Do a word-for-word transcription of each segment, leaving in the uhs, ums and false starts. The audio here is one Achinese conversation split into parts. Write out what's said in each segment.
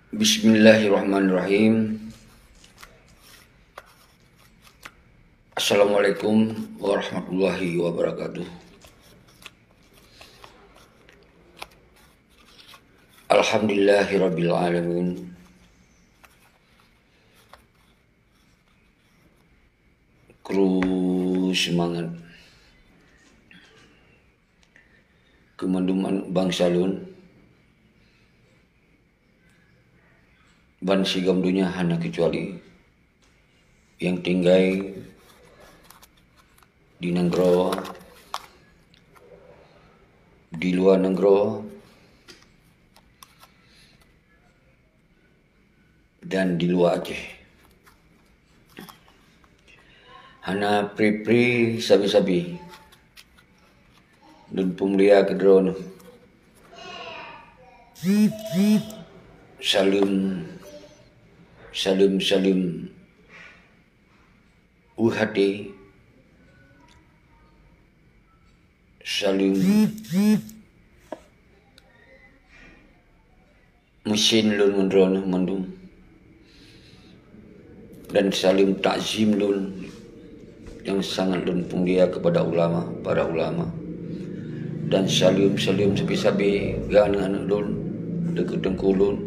Bismillahirrahmanirrahim. Assalamualaikum warahmatullahi wabarakatuh. Alhamdulillahirabbil alamin. Kru seumangat keu mandum bansa lôn, ban sigom donya hana keucuali, nyang tinggai di nanggroe, di luwa nanggroe, dan di luwa Aceh. Hana pri-pri sabe-sabe lôn peumulia keu droeneuh. Saleuem, saleuem, saleuem u até. Saleuem meusen lôn ngon droeneuh mandum, dan saleuem takzim lôn nyang sangat lôn peumulia keupada ulama, para ulama, dan saleuem-saleuem sabe-sabe keu aneuëk-aneuëk lôn, teungku-teungku lôn,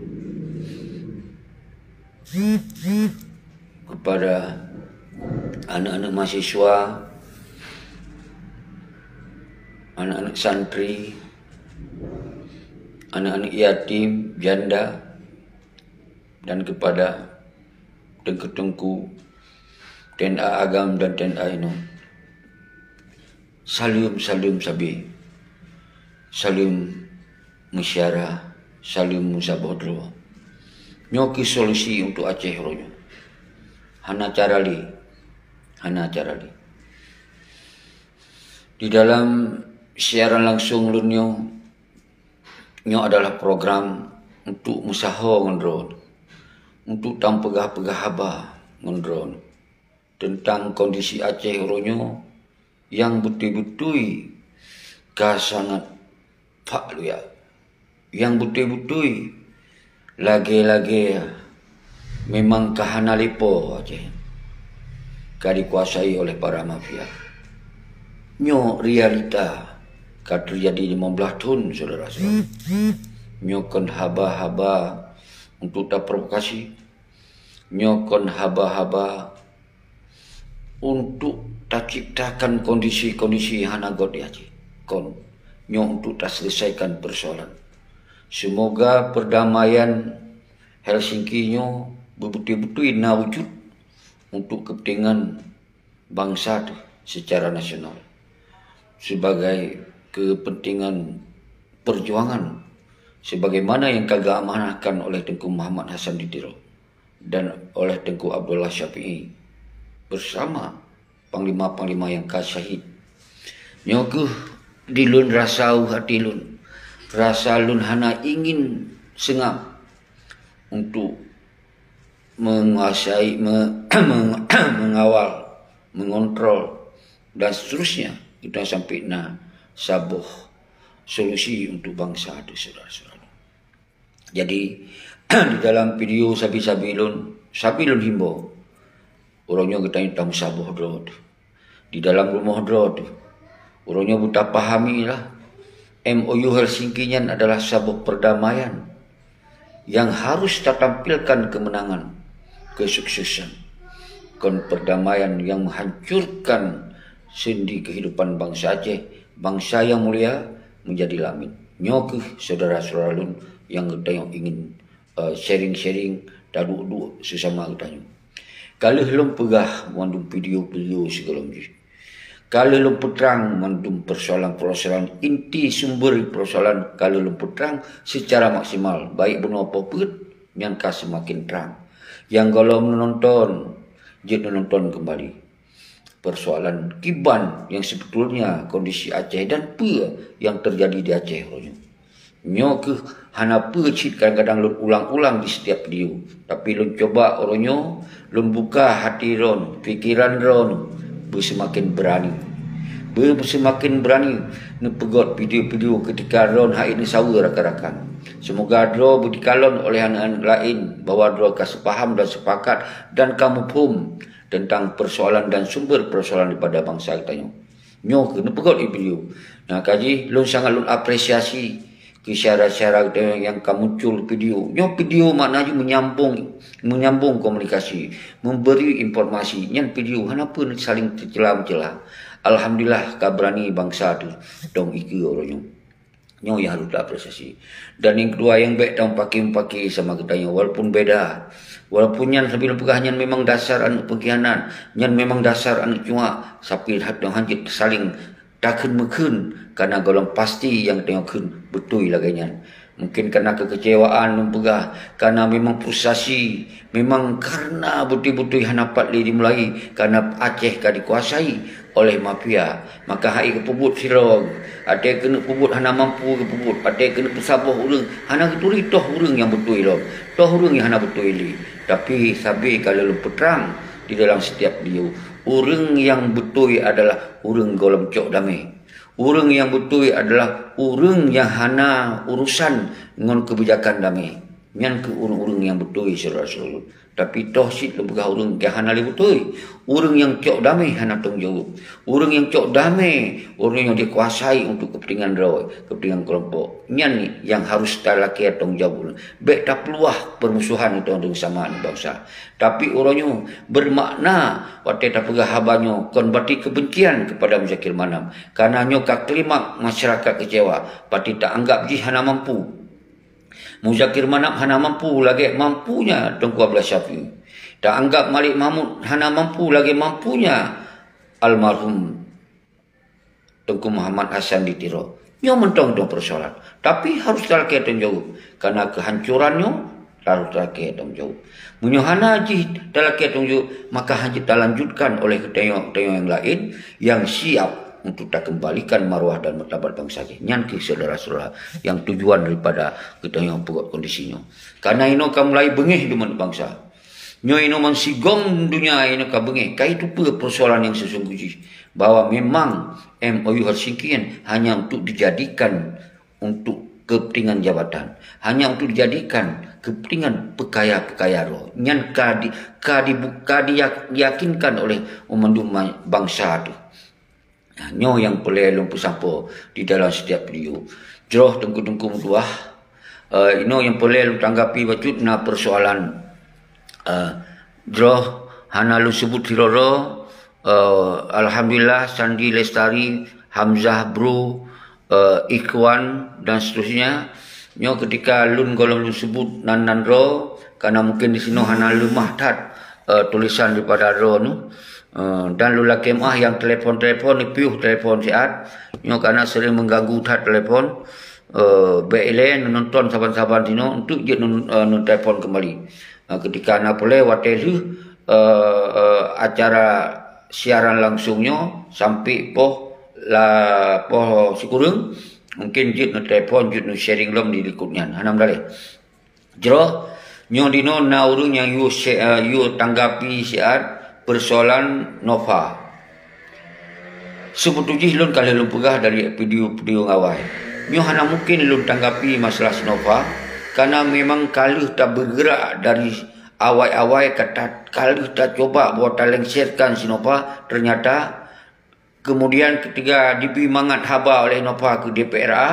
keupada aneuëk-aneuëk mahasiswa, aneuëk-aneuëk santri, aneuëk-aneuëk yatim, janda, dan keupada teungku-teungku T N A agam dan T N A inong. Saleuem-saleuem sabe, saleuem meusyara, saleuem meusaboh droe. Nyoe kheueh solusi untuk Aceh uroe nyoe. Hana cara lé, hana cara lé. Di dalam siaran langsung lôn nyoe, nyoe adalah program untuk meusaho ngon droeneuh, untuk tampeugah-peugah haba ngon droeneuh teuntang kondisi Aceh uroe nyoe nyang beutôi-beutôi ka sangat pah luya, nyang beutôi-beutôi lagée-lagée memang ka hana lé po Aceh, ka dikuasai oleh para mafia. Nyoe realita ka teujadi limong blaih thon, syedara-syedara. Nyoe kon haba-haba untuk taprovokasi. Nyoe kon haba-haba untuk taciptakan kondisi-kondisi hana göt di Aceh. Kon, nyoe untuk taselesaikan persoalan. Semoga perdamaian Helsinki nyoe beubeutôi-beutôi na wujud untuk kepentingan bansa teuh secara nasional, sebagai kepentingan perjuangan, sebagaimana nyang ka geuamanahkan oleh Teungku Muhammad Hasan di Tiro dan oleh Teungku Abdullah Syafi'i bersama panglima-panglima nyang ka syahid. Nyoe kheueh di lôn rasa u até lôn, rasa lôn hana ingin seungab untuk menguasai, me-, meng-, mengawal, mengontrol, dan seterusnya, kita sampai na saboh solusi untuk bansa tu, saudara-saudara. Jadi, di dalam video sabe-sabe lôn, sabe lôn himbau, uroe nyoe geutanyoe tameusaboh droe teuh di dalam rumoh droe teuh. Uroe nyoe beutapahamilah, M O U Helsinki nyan adalah saboh perdamaian nyang harus tatampilkan keumeunangan, kesuksesan. Kon perdamaian nyang meuhancurkan sendi kehidupan bansa Aceh, bansa nyang mulia menjadi lamit. Nyoe kheueh syedara-syedara lôn nyang geutanyoe ingin, eh, sharing-sharing, taduek-duek sesama geutanyoe. Ka lheueh lôn peugah mandum video-video sigohlom jih. Ka lheueh lôn peutrang mandum persoalan-persoalan, inti sumber persoalan ka lheueh lôn peutrang secara maksimal, baik bunoe po peuet nyan ka seumaken trang. Nyang gohlom neunonton, jeuet neunonton keumbali persoalan kiban nyang sibeutulnya kondisi Aceh dan peue nyang teujadi di Aceh uroe nyoe. Nyoe kheueh hana peue cit kadang-kadang lôn ulang-ulang di setiap video, tapi lôn cuba uroe nyoe lôn buka hati droeneuh, pikeran droeneuh, beuseumaken beurani. Beuseumaken beurani neupeugöt video-video keutika droeneuh hai neusaweue rakan-rakan. Seumoga droe beudikalon oleh aneuëk-aneuëk laén bahwa droe ka seupaham dan sepakat dan ka muphom teuntang peusoalan dan sumber peusoalan daripada bansa geutanyoe. Nyoe keuh neupeugot lé video. Nah, kaji lôn sangat lôn apresiasi keu syedara-syedara geutanyoe nyang ka muncul video. Nyoe video makna jih meunyambong, meunyambong komunikasi, memberi informasi. Nyan video hana peue saling teucela-meucela. Alhamdulillah ka beurani bansa teuh dong ikeue uroe nyoe. Nyoe nyang harôh taapresiasi. Dan nyang keudua, nyang bék tameupaké-paké sama geutanyoe walaupun beda. Walaupun nyan sambil peugah nyan memang dasar aneuëk peungkhianat, nyan memang dasar aneuëk cuak, tapi hanjeuet saling takheun meukheun, kareuna gohlom pasti nyang tanyoe kheun beutôi lagée nyan. Mungken kareuna keukeucewaan lôn peugah, kareuna memang frustrasi, memang kareuna beutôi-beutôi hana pat lé dimulai, kareuna Aceh ka dikuasai oleh mafia. Maka hai geupeubuet sidroe, watée keuneuk peubuet hana mampu geupeubuet, watée keuneuk peusaboh ureuëng hana geuturi toh ureuëng nyang beutôi lom, toh ureuëng nyang hana beutôi lé. Tapi sabe ka lôn peutrang di dalam setiap video, ureuëng nyang beutôi adalah ureuëng gohlom cok damé. Ureuëng nyang beutôi adalah ureuëng nyang hana urusan ngon keubijakan damé. Nyan keuh ureuëng-ureuëng nyang beutôi, syedara-syedara. Tapi toh cit lôn peugah ureuëng nyang hana lé beutôi. Ureuëng nyang cok damé hana tanggung jaweueb. Ureuëng nyang cok damé, ureuëng nyang dikuasai untuk kepentingan droe, kepentingan kelompok. Nyan nyang harôh talakée tanggung jaweueb. Bék tapeuluah peurmusohan atau deungon sama bansa. Tapi uroe nyoe bermakna watée tapeugah haba nyoe kon berarti kebencian kepada Muzakir Manaf. Kareuna nyoe ka klimak masyarakat kecewa, berarti taanggap jih hana mampu. Muzakir Manaf hana mampu lagée mampunya Teungku Abdullah Syafi'i. Taanggap Malik Mahmud hana mampu lagée mampunya almarhum Teungku Muhammad Hasan di Tiro. Nyoe mantong dua persoalan. Tapi harôh talakée tanggung jaweueb. Kareuna keuhancoran nyoe harôh talakée tanggung jaweueb. Meunyoe hana jih talakée tanggung jaweueb, maka hanjeuet talanjutkan oleh geutanyoe-geutanyoe nyang laén nyang siap untuk takeumbalikan marwah dan martabat bansa jih. Nyan keuh syedara-syedara nyang tujuan daripada geutanyoe peugot kondisi nyoe. Kareuna inoe ka mulai beungéh deungon bansa. Nyoe inoe meusigom donya inoe ka beungéh, ka itupeue persoalan nyang seusunggoh jih, bahwa memang M O U Helsinki nyan hanya untuk dijadikan untuk kepentingan jabatan, hanya untuk dijadikan kepentingan peukaya-peukaya droe. Nyan ka di, ka dibu-, ka diyak-, diyakinkan oleh mandum ma-, bansa teuh. Nah, nyoe nyang peureulée lôn peusampoe di dalam setiap video. Jroh teungku-teungku meutuah, eh, inoe nyang peureulée lôn tanggapi bacut na persoalan, eh, jroh hana lôn sebut sidroe-droe, eh, alhamdulillah Sandi Lestari, Hamzah Bro, eh, Ikhwan dan seterusnya. Nyoe ketika lôn gohlom lôn sebut nan-nan droe, karena mungkin di sinoe hana leumah that, eh, tulisan daripada droe nyoe. Eh, dan lôn lakée meuáh nyang telepon-telepon, piôh telepon siat. Nyoe karena sering mengganggu that telepon. Eh, bék ilée neunonton saban-saban sinoe untuk jeuet nun-, eh, neutelepon kembali. Eh, ketika na peureulée watée lheueh, eh, eh, acara siaran langsung nyoe sampai poh la-, poh sikureueng, mungkin jeuet neutelepon, jeuet neu-sharing lom di likot nyan. Hana meudaléh. Jroh, nyoe dinoe na ureuëng nyang yue se-, eh, yue tanggapi siat persoalan Nova. Seubeutujih lôn ka lheueh lôn peugah dari video-video awai. Nyoe hana mungkin lôn tanggapi masalah si Nova, karena memang ka lheueh tabeugerak dari awai-awai, ka ta-, ka lheueh tacoba bahwa talengserkan si Nova, ternyata kemudian ketika dibri mangat haba oleh Nova keu D P R A,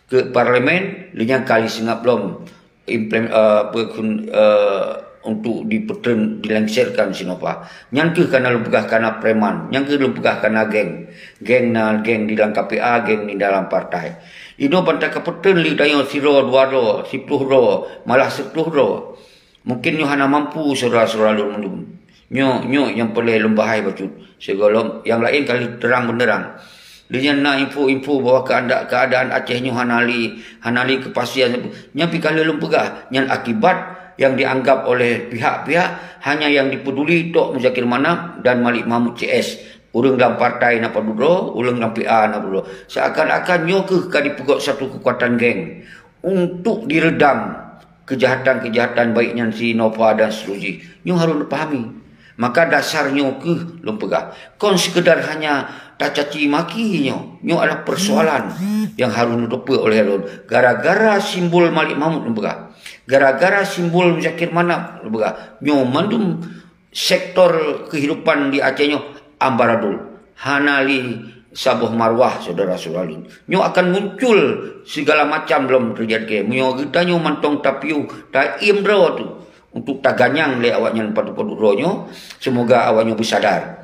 keu parlemen, lheueh nyan ka lheueh seungab lom implem-, eh, apa, kun-, eh, untuk dipeuteun, dilengserkan si Nova. Nyan keuh kana lôn peugah kana preman, nyan keuh lôn peugah kana geng. Geng na geng di dalam K P A, geng di dalam partai. Inoe ban takapeuteun lé tanyoe sidroe, dua droe, siploh droe, malah siploh droe. Mungkin nyoe hana mampu syedara-syedara lôn mandum. Nyoe, nyoe nyang peureulée lôn bahai bacut. Sigohlom nyang laén ka lheueh terang beunderang. Lheueh nyan na info-info bahwa keanda-, keadaan Aceh nyoe hana lé, hana lé kepastian. Nyan pih ka lheueh lôn peugah, nyan akibat nyang dianggap oleh pihak-pihak hanya nyang dipeduli tok Muzakir Manaf dan Malik Mahmud C S. Ureuëng lam partai na padub droe, ureuëng lam P A na padub droe. Seakan-akan nyoe keuh ka dipeugot satu kekuatan geng untuk diredam kejahatan-kejahatan baik nyan si Nova dan seterusnya. Nyoe harôh neupahami. Maka dasar nyoe keuh lôn peugah, kon sekedar hanya tacaci maki nyoe. Nyoe adalah persoalan yang harus neuteupeu oleh lôn. Gara-gara simbol Malik Mahmud lôn peugah, gara-gara simbol Muzakir Manaf lôn peugah, nyoe mandum sektor kehidupan di Aceh nyoe ambaradul. Hana lé saboh marwah, syedara-syedara lôn. Nyoe akan muncul segala macam lom teujadi. Meunyoe geutanyoe mantong tapiôh, taiem droe tu untuk taganyang lé awaknyan padub-padub droe nyoe, semoga awaknyoe beusadar.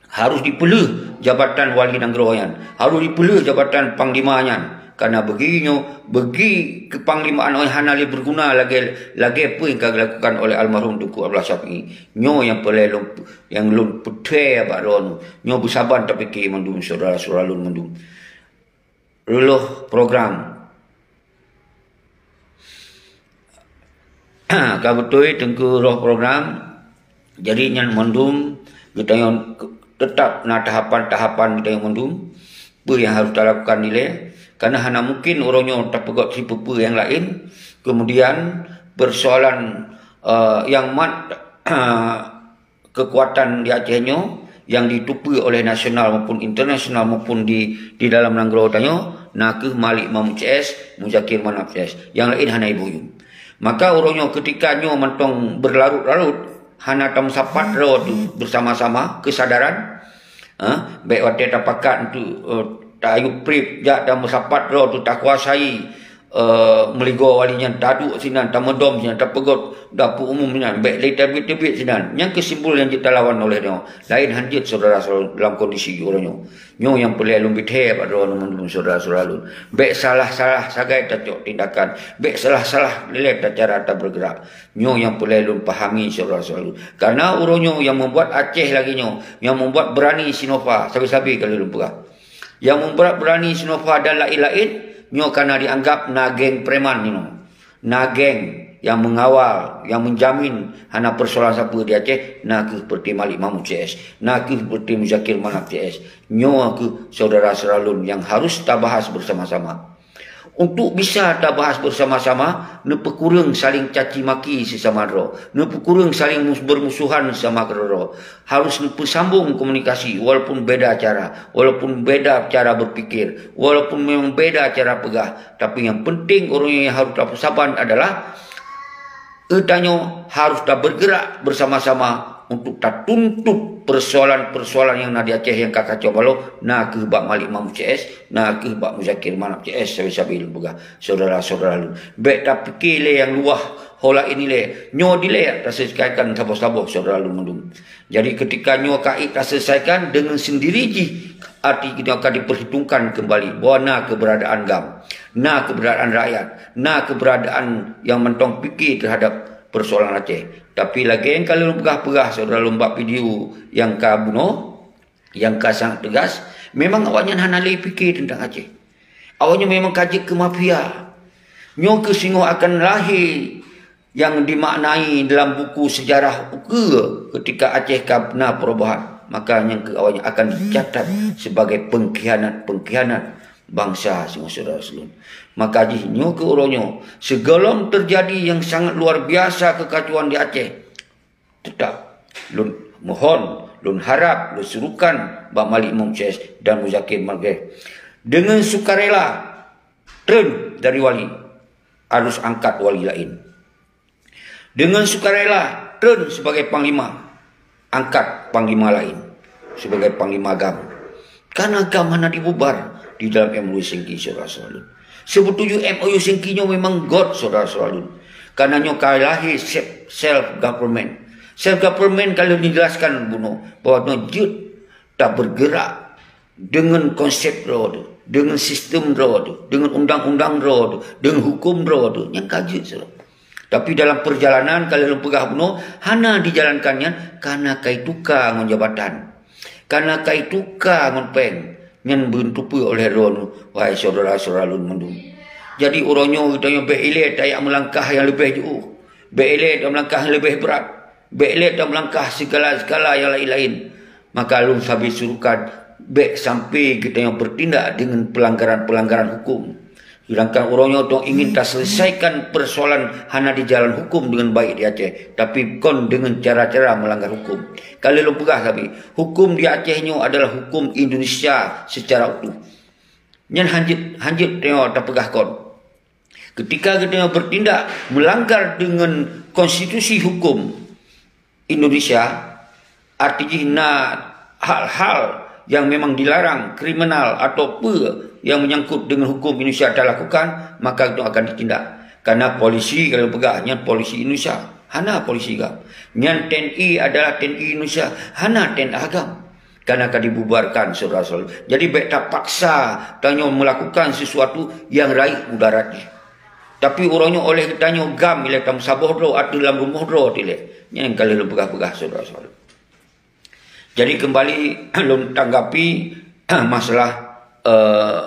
Harus dipeuleueh jabatan wali nanggroe nyan, harus dipeuleueh jabatan panglima nyan. Karena beugi nyoe, beugi keupanglimaan nyoe hana lé beuguna lagée, lagée peue nyang ka geulakukan oleh almarhum Teungku Abdullah Syafi'i. Nyoe nyang peureulée lôn, nyang lôn peuthée bak droeneuh. Nyoe beusaban tapike mandum syedara-syedara lôn mandum. Reuloh program. Ka beutôi Teungku rôh program. Jadi nyan mandum geutanyoe tetap na tahapan-tahapan geutanyoe mandum. Peue nyang harôh talakukan dilée? Karena hana mungkin uroe nyoe tapeugot sipeue-peue nyang laén. Kemudian persoalan, eh, nyang mat, kekuatan di Aceh nyoe nyang ditupeue oleh nasional maupun internasional maupun di, di dalam nanggroe tanyoe, na kheueh Malik Mahmud C S, Muzakir Manaf C S. Nyang laén hana ibuyum. Maka uroe nyoe keutika nyoe mantong berlarut-larut, hana tameusapat droe tu bersama-sama kesadaran. Ha? Bék watée tapakat untuk, eh, tayue prip jak dan meusapat droe tu takuasai, eh, meuligoe wali nyan, taduek sinan, tameudom sinan, tapeugot dapur umum sinan, bék lé teubiet-teubiet sinan. Nyang keuh simbol nyang jeuet talawan oleh nyoe. Laén han jeuet syedara dalam kondisi uroe nyoe. Nyoe nyang peureulée lôn beuthée bak droeneuh mandum syedara-syedara lôn. Bék salah-salah sagai tacok tindakan, bék salah-salah lé cara tabeureugerak. Nyoe nyang peureulée lôn pahami syedara-syedara lôn. Karena uroe nyoe nyang membuat Aceh lagée nyoe, nyang membuat berani Sinova, sabe-sabe ka lôn peugah. Nyang membuat berani Sinova dan laén-laén, nyoe karena dianggap na geng preman nyoe. Na geng nyang mengawal, nyang menjamin hana persoalan sapeue di Aceh, na kheueh seperti Malik Mahmud C S, na kheueh seperti Muzakir Manaf C S. Nyoe kheueh syedara-syedara lôn nyang harus tabahas bersama-sama. Untuk bisa tabahas bersama-sama, neupeukureueng saling caci maki sesama droe, neupeukureueng saling mus-, bermusuhan sesama droe. Harus neupeusambong komunikasi walaupun beda cara, walaupun beda cara berpikir, walaupun memang beda cara peugah, tapi nyang penting ureuëng nyang harus tapeusaban adalah geutanyoe harus tabergerak bersama-sama untuk tatuntut persoalan-persoalan nyang na di Aceh nyang ka kacau balau, na kheueh bak Malik Mahmud C S, na kheueh bak Muzakir Manaf C S, sabe-sabe lôn peugah, syedara-syedara lôn. Bék tapike lé nyang luwah ho laén ilée. Nyoe dilée taseuleusakan saboh-saboh syedara lôn mandum. Jadi keutika nyoe ka ék taseuleusakan deungon sendiri jih, arti nyoe ka diperhitungkan keumbali bahwa na keuberadaan GAM, na keuberadaan rakyat, na keuberadaan nyang mantong pike teuhadap persoalan Aceh. Tapi lagée nyang ka lôn peugah-peugah syedara lôn bak video nyang ka bunoe, nyang ka sangat teugas, memang awaknyan hana lé pike teuntang Aceh. Awaknyan memang ka jeuet keu mafia. Nyoe kheueh singoh akan lahé nyang dimaknai dalam buku sejarah ukeue keutika Aceh ka na perubahan, maka nyang kheueh awaknyan akan dicatat sebagai pengkhianat-pengkhianat bansa singoh syedara-syedara lôn. Maka jih nyoe kheueh uroe nyoe, sigohlom teujadi nyang sangat luar biasa keukacauan di Aceh, teutap lôn mohon, lôn harab, lôn surukan bak Malik Mahmud C S dan Muzakir Manaf deungon sukarela treun dari wali, harus angkat wali laén. Deungon sukarela treun sibagai panglima, angkat panglima laén sibagai panglima GAM. Karena GAM hana dibubar di dalam M O U Singki, syedara-syedara lôn. Seubeutôi M O U Singki nyoe memang göt, syedara-syedara lôn. Karena nyoe ka lahé self, self government. Self government ka lheueh dijelaskan bunoe bahwa nyoe jeuet tabergerak deungon konsep droe teuh, deungon sistem droe teuh, deungon undang-undang droe teuh, deungon huköm droe teuh, nyang ka jeuet sidroe. Tapi dalam perjalanan ka lheueh lôn peugah bunoe, hana dijalankan nyan karena ka ituka ngon jabatan, karena ka ituka ngon péng, nyan beuntupeue oleh droeneuh, wahai syedara-syedara lôn mandum. Jadi uroe nyoe geutanyoe bék ilée tajak meulangkah nyang leubeh jiôh, bék ilée tajak meulangkah nyang leubeh brat. Bék lé tameulangkah sigala-sigala nyang laén-laén. Maka lôn sabe surukan, bék sampai geutanyoe beutindak deungon peulanggaran-peulanggaran huköm. Sedangkan uroe nyoe tong ingin taselesaikan persoalan hana dijalan hukum dengan baik di Aceh, tapi kon dengan cara-cara melanggar hukum. Kalau lôn peugah sabe, hukum di Aceh nyoe adalah hukum Indonesia secara utuh. Nyan hanjeuet, hanjeuet tanyoe tapeugah kon. Ketika geutanyoe bertindak melanggar dengan konstitusi hukum Indonesia, arti jih na hal-hal yang memang dilarang, kriminal atau peue yang menyangkut dengan hukum Indonesia talakukan, maka itu akan ditindak. Karena polisi, kalau peugah, nyan polisi Indonesia, hana polisi GAM. Nyan TNI adalah TNI Indonesia, hana TNA GAM. Karena akan dibubarkan, saudara-saudara. Jadi, bèk tapaksa tanyoe melakukan sesuatu yang raih mudarat jih. Tapi uroe nyoe oleh geutanyoe GAM ilèe tameusaboh droe ateueh lam rumoh droe ilèe. Nyan ka lheueh lôn peugah-peugah, saudara-saudara. Jadi, kembali lôn tanggapi masalah, eh,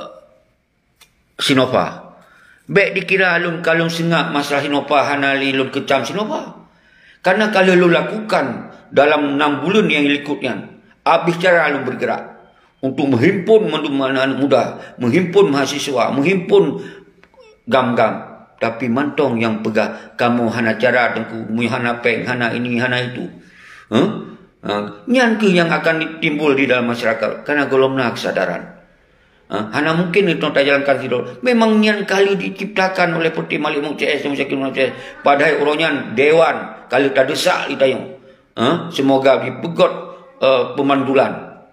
Sinopharm. Bèk dikira lôn ka lôn seungab masalah Sinopharm hana lé lôn keucam Sinopharm. Karena ka lheueh lôn lakukan dalam enam buleuen nyang likot nyan, abéh cara lôn bergerak untuk menghimpun mandum aneuk-aneuk muda, menghimpun mahasiswa, menghimpun GAM-GAM. Tapi mantong nyang peugah, "Kamoe hana cara, Teungku, meunyoe hana péng, hana ini, hana itu." Huh? Ha, nyan keuh nyang akan timbul di dalam masyarakat, karena gohlom na kesadaran. Ha, hana mungkin itu tajalankan sidroe. Memang nyan ka lheueh diciptakan oleh Peuté Malik Mahmud C S dan Muzakir Manaf C S. Padahai uroe nyan dewan ka lheueh tadesak di tanyoe. Ha, semoga dipeugöt, eh, pemandulan.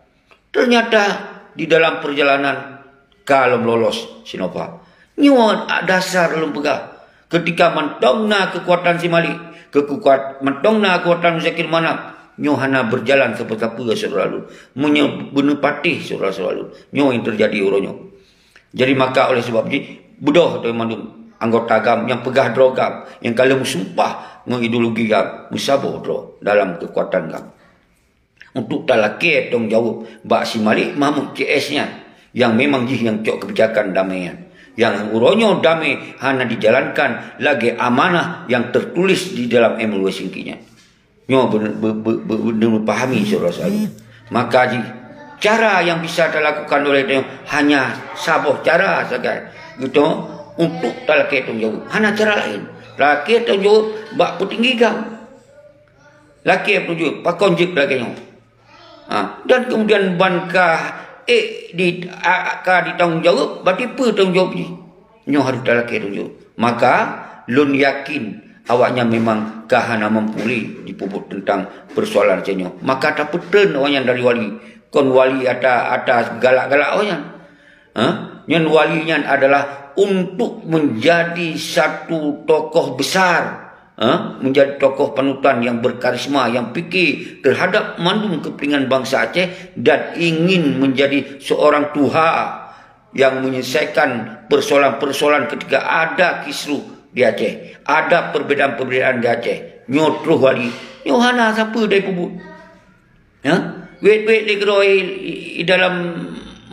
Ternyata di dalam perjalanan ka lom lolos Sinopharm. Nyoe dasar lôn peugah. Ketika mantong na keukuatan si Malik, keukuat-, mantong na keukuatan Muzakir Manaf, nyoe hana berjalan sapeue-sapeue, saudara lôn. Meunyoe beuneupatéh, saudara-saudara lôn. Nyoe nyang teujadi uroe nyoe. Jadi maka oleh sebab jih, beudôh teuh mandum anggota GAM nyang peugah droe GAM, nyang ka lheueh meusumpah ngon ideologi GAM, meusaboh droe dalam keukuatan GAM. Untuk talakée tanggung jaweueb bak si Malik Mahmud C S nyan, nyang memang jih nyang cok keubijakan damé nyan. Nyang uroe nyoe damé hana dijalankan lagée amanah nyang teutuléh di dalam M O U Helsinki nyan. Nyoe beune-, be-, be-, be-, beune pahami, saudara-saudara. Maka jih, cara nyang bisa talakukan oleh tanyoe hanya saboh cara sagai. Geutanyoe untuk talakée tanggung jaweueb. Hana cara laén. Talakée tanggung jaweueb bak peutinggi GAM. Lakée peununjuk, pakon jeuet lagée nyoe. Ha, dan kemudian ban ka ék di, a, ka ditanggung jaweueb, berarti peue tanggung jaweueb jih? Nyoe harôh talakée tanggung jaweueb. Maka, lôn yakin awaknyan memang ka hana mampu lé jipeubuet teuntang peusoalan lagée nyoe. Maka tapeutreun awaknyan dari wali. Kon wali ata, ata galak-galak awaknyan. Ha? Nyan wali nyan adalah untuk menjadi satu tokoh besar, ha? Menjadi tokoh panutan yang berkarisma, yang fikir terhadap mandum kepentingan bangsa Aceh dan ingin menjadi seorang tuha yang menyelesaikan persoalan-persoalan ketika ada kisruh di Aceh, ada perbedaan-perbedaan di Aceh. Nyoe troh wali, nyoe hana sapeue dai peubuet. Ya, wet-wet lé keudroe i, i, i dalam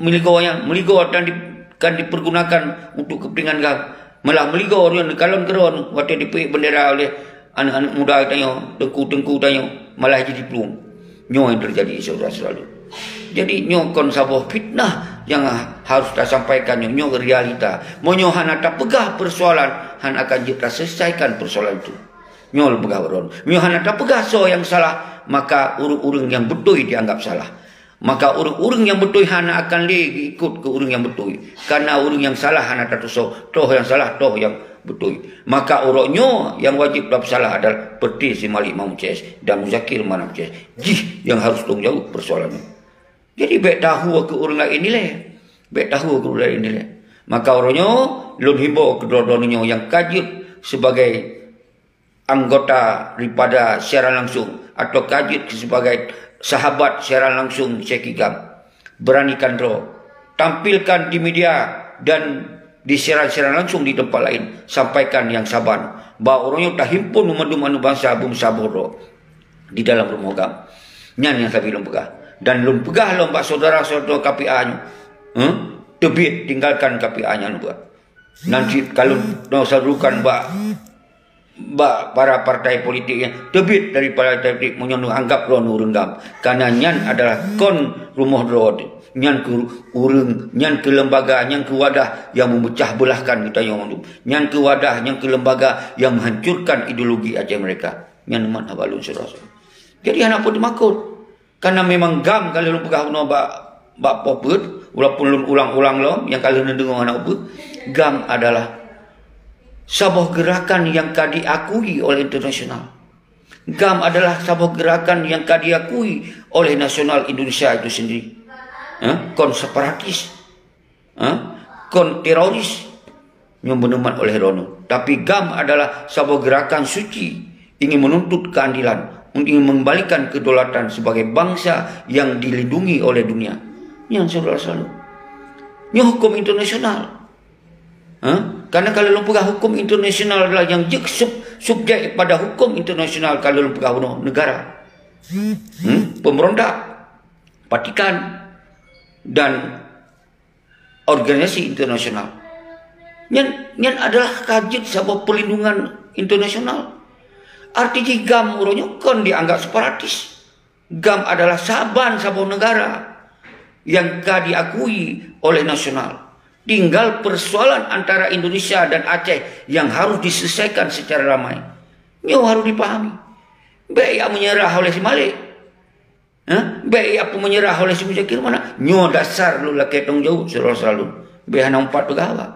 meuligoe nyan, meuligoe dan di, kan dipergunakan untuk kepentingan GAM. Malah meuligoe ureuëng kalon keudroe watée dipeuék bendera oleh aneuk-aneuk muda tanyoe, teungku-teungku tanyoe, malah jidiplueng. Nyoe yang terjadi, saudara-saudara. Jadi nyoe kon saboh fitnah yang harus tasampaikan nyoe, nyoe realita. Meunyoe hana tapeugah persoalan, hana akan jeuet taselesaikan persoalan itu. Nyoe lôn peugah bak droeneuh. Meunyoe hana tapeugah soe nyang salah, maka ureuëng-ureuëng nyang beutôi dianggap salah. Maka ureuëng-ureuëng nyang beutôi hana akan lé geuikot keu ureuëng nyang beutôi. Karena ureuëng nyang salah hana tatusoe, toh nyang salah, toh nyang beutôi. Maka uroe nyoe nyang wajéb tapeusalah adalah Peuté si Malik Mahmud C S dan Muzakir Manaf C S. Jih nyang harôh tanggung jaweueb peusoalan nyoe. Jadi, bék tahue keu ureuëng laén ilée. Bék tahue keu ureuëng laén ilée. Maka uroe nyoe, lôn himbô keu droe-droe nyoe nyang ka jeuet sibagai anggota daripada siaran langsung atau ka jeuet sibagai sahabat siaran langsung Syekh Hikam. Beranikan droe. Tampilkan di media dan di siaran-siaran langsung di tempat lain. Sampaikan nyang saban. Bahwa uroe nyoe tahimpun mandum aneuk bansa beumeusaboh droe di dalam rumoh GAM. Nyan nyang sabe lôn peugah. Dan lôn peugah lom bak syedara-syedara K P A nyoe. Huh? Teubiet tinggalkan K P A nyan buet. Nan cit ka lôn sarukan bak, bak para partai politik nyan, teubiet dari partai politik meunyoe neuanggap droe ureuëng GAM. Karena nyan adalah kon rumoh droe. Nyan keu ureuëng, nyan keu lembaga, nyan keu wadah nyang memecah belahkan geutanyoe mandum. Nyan keu wadah, nyan keu lembaga nyang menghancurkan ideologi Aceh Merdeka. Nyan man haba lôn, syedara-syedara. Jadi hana peue teumakot. Karena memang GAM, kalau lôn peugah bunoe bak, bak poh peuet, walaupun lôn ulang-ulang lom, nyang ka lheueh neudeungoe hana peue, GAM adalah saboh gerakan nyang ka diakui oleh internasional. GAM adalah saboh gerakan nyang ka diakui oleh nasional Indonesia itu sendiri. Eh, kon separatis. Eh, kon teroris. Nyoe beuneumat oleh droeneuh. Tapi GAM adalah saboh gerakan suci, ingin menuntut keadilan, ingin mengembalikan kedaulatan sebagai bangsa yang dilindungi oleh dunia. Nyan syedara-syedara. Nyoe hukum internasional. Ha? Karena kalau lôn peugah hukum internasional adalah nyang jeuet sub-, subjek pada hukum internasional kalau lôn peugah bunoe negara. Hmm? Pemberontak, Vatikan, dan organisasi internasional. Nyan, nyan adalah ka jeuet saboh perlindungan internasional. Arti jih GAM uroe nyoe kon dianggap separatis. GAM adalah saban saboh negara yang ka diakui oleh nasional. Tinggal persoalan antara Indonesia dan Aceh yang harus diselesaikan secara damai. Nyoe harus dipahami. Bék jak menyerah oleh si Malik. Ha? Bék jak menyerah oleh si Muzakir Manaf. Nyoe dasar lôn lakée tanggung jaweueb, syedara-syedara lôn. Bék hana umpat peugah haba.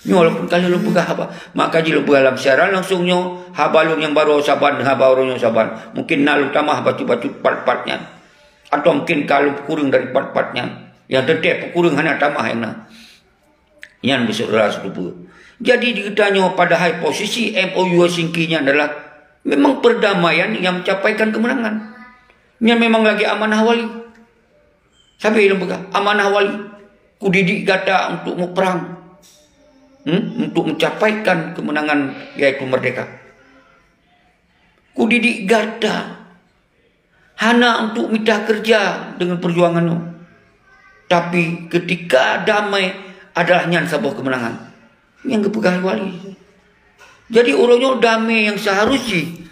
Nyoe lôn pun ka lheueh lôn peugah haba. Maka jih lôn peugah lam siaran langsung nyoe, haba lôn nyang baroe saban, haba uroe nyoe saban. Mungkin na lôn tamah bacut-bacut pat-pat nyan. Atawa mungkin ka lôn peukureueng dari pat-pat nyan. Nyang teuntée peukureueng hana tamah nyang na. Nyan beusyedara seutupeue. Jadi di geutanyoe padahai posisi M O U Helsinki nyan adalah memang perdamaian yang mencapaikan kemenangan. Nyan memang lagée amanah wali. Sabe lôn peugah, amanah wali. Kudidik gata untuk muprang. Hmm? Untuk mencapaikan kemenangan, yaitu merdeka. Kudidik gata hana untuk mita keureuja deungon peujuangan nyoe. Tapi ketika damai adalah nyan saboh keumeunangan. Nyang geupeugah wali. Jadi uroe nyoe damé nyang seuharus jih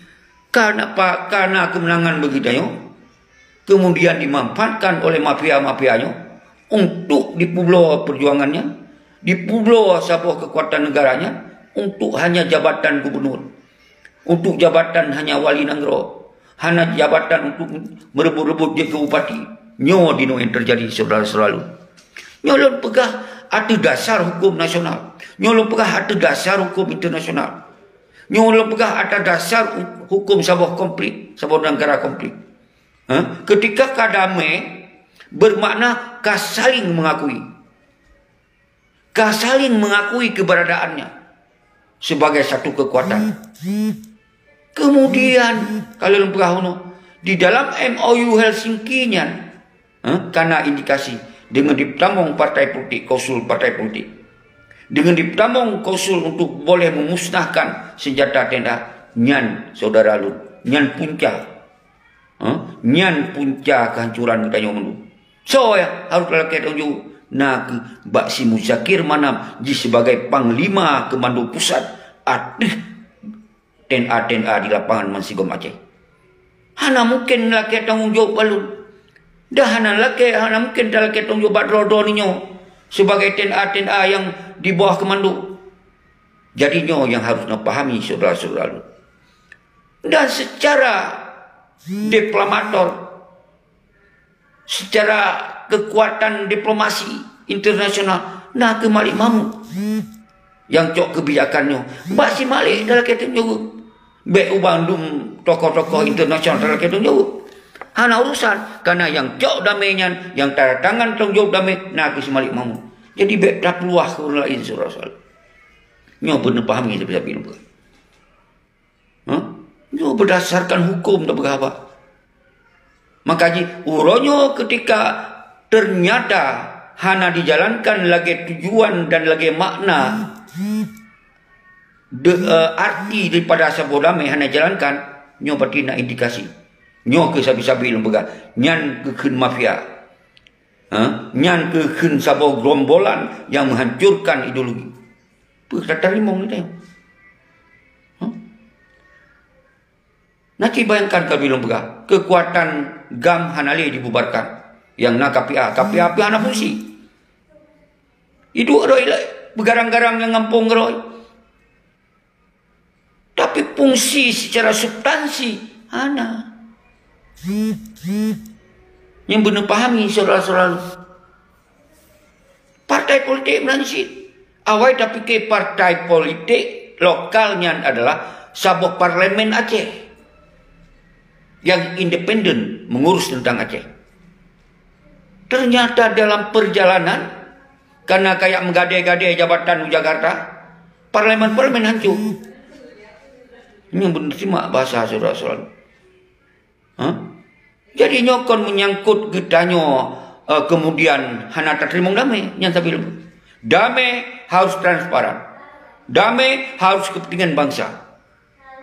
ka na pa-, ka na keumeunangan bagi tanyoe, kemudian dimanfaatkan oleh mafia-mafia nyoe untuk dipeubloe peujuangan nyan, dipeubloe saboh keukuatan neugara nyan untuk hanya jabatan gubunur, untuk jabatan hanya wali nanggroe, hana jabatan untuk meureubot-reubot jeuet keu bupati. Nyoe dinoe nyang teujadi, syedara-syedara lôn. Nyoe lôn peugah ateueh dasar huköm nasional. Nyoe lôn peugah ateueh dasar huköm internasional. Nyoe lôn peugah ateueh dasar hu-, huköm saboh konflik, saboh neugara konflik. Ha? Ketika ka damé, bermakna ka saling mengakui. Ka saling mengakui keberadaannya sebagai satu kekuatan. Kemudian, kalau lôn peugah unoe, di dalam M O U Helsinki nyan, eh, ka na indikasi deungon dipeutamong partai politik, klausul partai politik. Deungon dipeutamong klausul untuk boleh memusnahkan senjata T N A, nyan, syedara lôn, nyan punca. Ha? Nyan punca kehancuran geutanyoe mandum. Soe nyang harôh talakée tanggung jaweueb? Na kheueh bak si Muzakir Manaf jih sibagai panglima keumando pusat ateueh T N A-T N A di lapangan bansigom Aceh. Hana mungken lakée tanggung jaweueb bak lôn. Dan hana lakée, hana mungken talakée tanggung jaweueb bak droe-droe nyoe sibagai T N A-T N A nyang di bawah keumando. Jadi nyoe nyang harôh neupahami, syedara-syedara lôn. Dan secara deklamator, secara kekuatan diplomasi internasional, na kheueh Malik Mahmud nyang cok keubijakan nyoe. Bak si Malik talakée tanggung jaweueb. Bék u bandum tokoh-tokoh internasional talakée tanggung jaweueb. Hana urusan, karena nyang cok damé nyan, nyang tanda tangan tanggung jaweueb damé, na kheueh si Malik Mahmud. Jadi bék tapeuluah keu ureuëng laén, syedara-syedara. Nyoe beuneuh pahami sabe-sabe lôn peugah. Ha? Nyoe berdasarkan huköm tapeugah haba. Maka jih, uroe nyoe ketika ternyata hana dijalankan lagée tujuan dan lagée makna de-, eh, arti daripada saboh damé hana dijalankan, nyoe berarti na indikasi. Nyoe kheueh sabe-sabe lôn peugah, nyan kheueh kheun mafia. Ha? Nyan kheueh kheun saboh gerombolan nyang menghancurkan ideologi. Peue ka teurimong ni teuh? Ha? Nah, ci bayangkan ka bilong peugah, keukuatan GAM hana lé dibubarkan. Nyang na K P A, K P A pih hana fungsi. Iduek rhoi lé, beugarang-garang nyang gampông rhoi. Tapi fungsi secara substansi hana. Nyang beuneu pahami, syedara-syedara. Partai politik meunan cit. Awai tapike partai politik lokal nyan adalah saboh parlemen Aceh yang independen mengurus tentang Aceh. Ternyata dalam perjalanan, karena kayak menggadai-gadai jabatan di Jakarta, parlemen-parlemen hancur. Ini benar simak bahasa saudara-saudara. Ha? Jadi nyoe kon menyangkut geutanyoe, eh, kemudian hana tateurimong damai nyang sabe lom. Damai harus transparan. Damai harus kepentingan bangsa.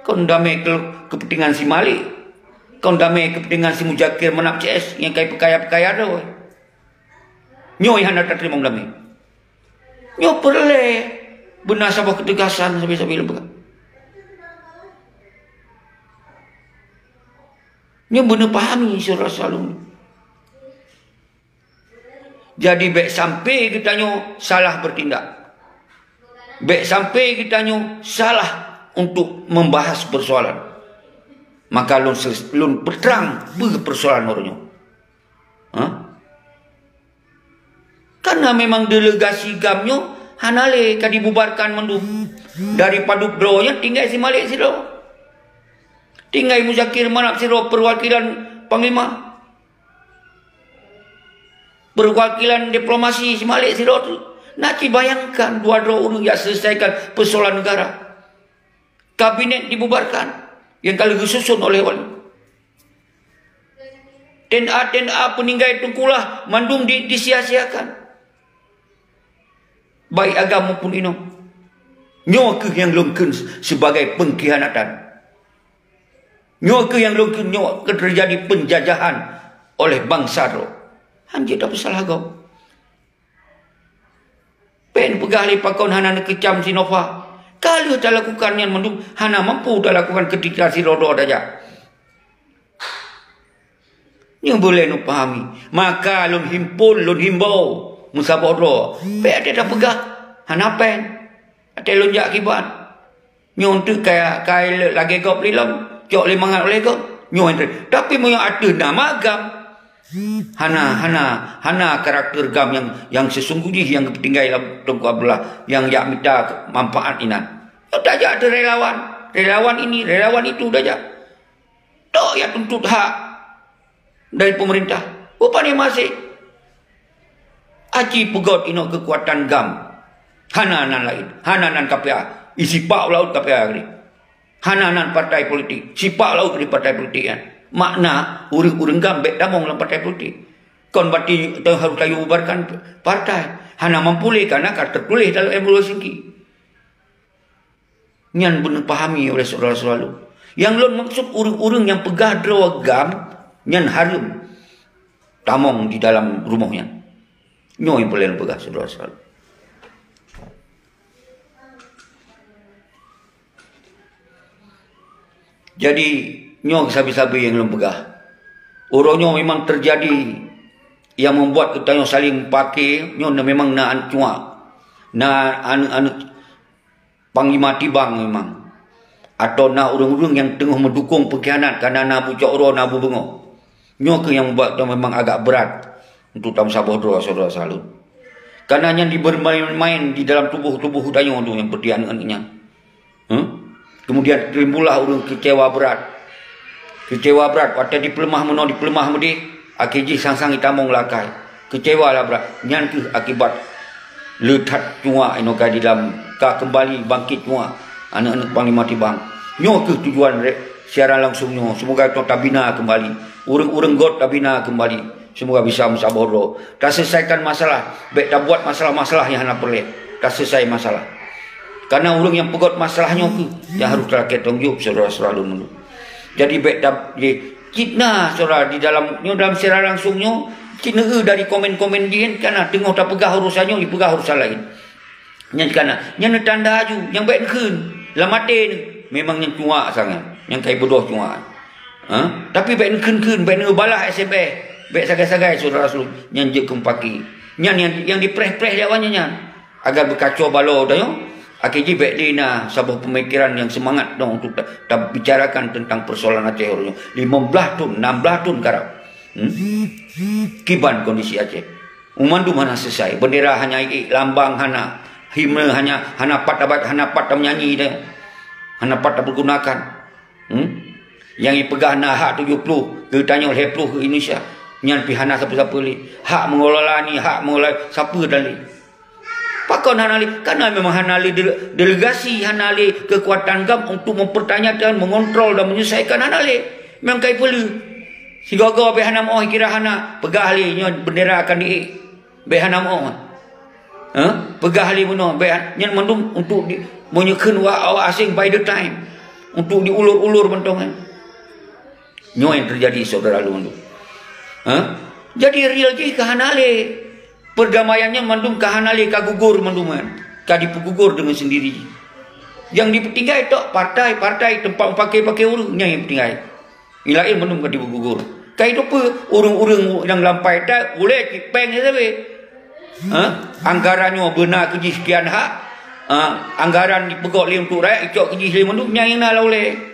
Kon damai ke-, kepentingan si Malik. Kon damai kepentingan si Muzakir Manaf C S nyang kai peukayae-peukayae droe. Nyoe hana tateurimong damai. Nyoe peureulée beuna saboh keutegasan sabe-sabe lom. Nyoe beuneu pahami, syedara-syedara. Jadi, bék sampai geutanyoe salah bertindak. Bék sampai geutanyoe salah untuk membahas persoalan. Maka lôn se-, lôn peutrang peue persoalan uroe nyoe. Ha? Karena memang delegasi GAM nyoe hana lé ka dibubarkan mandum. Dari padub droe nyan tinggai si Malik sidroe. Tinggai Muzakir Manaf sidroe perwakilan panglima. Perwakilan diplomasi si Malik sidroe tu. Nak ci bayangkan dua droe ureuëng jak selesaikan persoalan negara. Kabinet dibubarkan yang ka lheueh geususun oleh wali. T N A, T N A peuninggai teungkulah mandum di, disia-siakan. Baik agam maupun inong. Nyoe kheueh nyang lôn kheun sebagai pengkhianatan. Nyoe kheueh nyang lôn kheun nyoe ka teujadi penjajahan oleh bansa droe. Hanjeuet tapeusalah gob. Pen peugah lé pakon hana neukeucam si Nova. Ka lheueh talakukan nyan mandum hana mampu talakukan keutika sidroe-droe tajak. Nyoe boleh neupahami. Maka lôn himpon, lôn himbau meusaboh droe. Bék até tapeugah hana pen. Até lôn jak kiban. Nyoe teuk kaya kai lagée gob lé lom, cok lé mangat oleh gob. Nyoe teuk. Tapi meunyoe ateueh nama GAM, hana, hana, hana karakter GAM yang, yang sesungguh jih yang geutinggai lam Teungku Abdullah yang jak mita manfaat inan. Nyoe tajak ateueh relawan, relawan ini, relawan itu tajak. Tok ya tuntut hak dari pemerintah. Upah dia masih. Aci peugöt inoe keukuatan GAM. Hana nan laén, hana nan K P A. Isi pak laut K P A geude. Hana nan partai politik. Sipak laut di partai politik kan. Makna ureuëng-ureuëng GAM bék tamong lam partai politik. Kon berarti harus kayu bubarkan partai. Hana mampu lé karena ka tertulis dalam M O U Helsinki. Nyan beuneu pahami oleh syedara-syedara lôn. Nyang lôn maksud ureuëng-ureuëng nyang peugah droe GAM nyan hareuem tamong di dalam rumoh nyan. Nyoe nyang peureulée lôn peugah syedara-syedara lôn. Jadi nyoe sabe-sabe nyang lôn peugah. Uroe nyoe memang terjadi yang membuat geutanyoe saling pakai nyoe memang na aneuk cuak. Na aneuk-aneuk panglima tibang memang, atau na ureuëng-ureuëng nyang teungoh meudukong peukhianat karena na bucok uroe na bubeungoh. Nyoe kheueh nyang membuat memang agak berat untuk tameusaboh droe syedara-syedara lôn. Karena nyan dibermain-main di dalam tuboh-tuboh tanyoe tu nyang peuti aneuk-aneuk nyan. Huh? Kemudian timbullah ureuëng keucewa brat. Keucewa brat watée dipeuleumah meunoe dipeuleumah meudeh, akhé jih sang-sang itamong lakai. Keucewa lah brat. Nyan kheueh akibat le that cuak inoe ka di dalam ka keumbali bangkét cuak aneuk-aneuk panglima tibang. Nyoe kheueh tujuan re-, siaran langsung nyoe. Seumoga tanyoe tabina keumbali. Ureuëng-ureuëng göt tabina keumbali. Seumoga bisa meusaboh droe. Taselesaikan masalah. Bék tabuat masalah-masalah nyang hana peureulée. Taselesai masalah. Karena ureuëng nyang peugöt masalah nyoe kheueh nyang harôh talakée tanggông jaweueb syedara-syedara lôn mandum. Jadi bék ta-, ji-, cit na syedara di dalam nyoe dalam siaran langsung nyoe, cit na eu dari komen-komen jih kan na teungoh tapeugah urusan nyoe, jipeugah urusan laén. Nyan kana, nyan neutanda aju, nyang bék neukheun, lam até neuh, memang nyang cuak sangat, nyang kai beudôh cuak. Ha? Tapi bék neukheun-kheun, bék neubalah S M S, Bék sagai-sagai syedara rasul nyang jeuet keu mupaki. Nyan nyang, nyang dipreh-preh lé awaknyan nyan. Agar beukacau balau tanyoe, akhé jih bék lé na saboh peumikiran nyang seumangat dong untuk ta-, tabicarakan teuntang peusoalan Aceh uroe nyoe. Limong blaih thon, nam blaih thon karab. Hmm? Kiban kondisi Aceh. Mandum hana seusai. Bendera hana ék, lambang hana, himne hana, hana pat tabat, hana pat tameunyanyi dah. Hana pat tapeuguna. Hmm? Nyang jipeugah na hak tujoh ploh, geutanyoe lhée ploh keu Indonesia. Nyan pih hana sapeue-sapeue lé. Hak mengelola ni, hak mengelola sapeue dan lé. Pakon hana lé? Karena memang hana lé dele-, delegasi, hana lé kekuatan GAM untuk mempertanyakan, mengontrol dan menyelesaikan, hana lé. Memang kai peuleueh. Sigoe-goe bék hana meuoh kira hana, peugah lé nyoe bendera akan diék. Bék hana meuoh. Ha? Peugah lé bunoe, bék han-, nyan mandum untuk di, meunyoe kheun wa-, awak asing by the time. Untuk diulur-ulur mantong, kan. Nyoe nyang teujadi, syedara lôn mandum. Ha? Jadi real jih ka hana lé. Perdamaian nyan mandum ka hana lé, ka gugur mandum, kan. Ka dipeugugur deungon sendiri. Nyang dipeutinggai tok partai-partai, teumpat paké-paké ureuëng, nyan nyang peutinggai. Nyang laén mandum ka dipeugugur. Ka itu peue ureuëng-ureuëng nyang lampai that ulée cit péng sabe. Ha? Anggaran nyoe beuna keu jih sekian hak. Ha? Anggaran jipeugok lé untuk rakyat, icok keu jih lé mandum, nyang na lam ulée.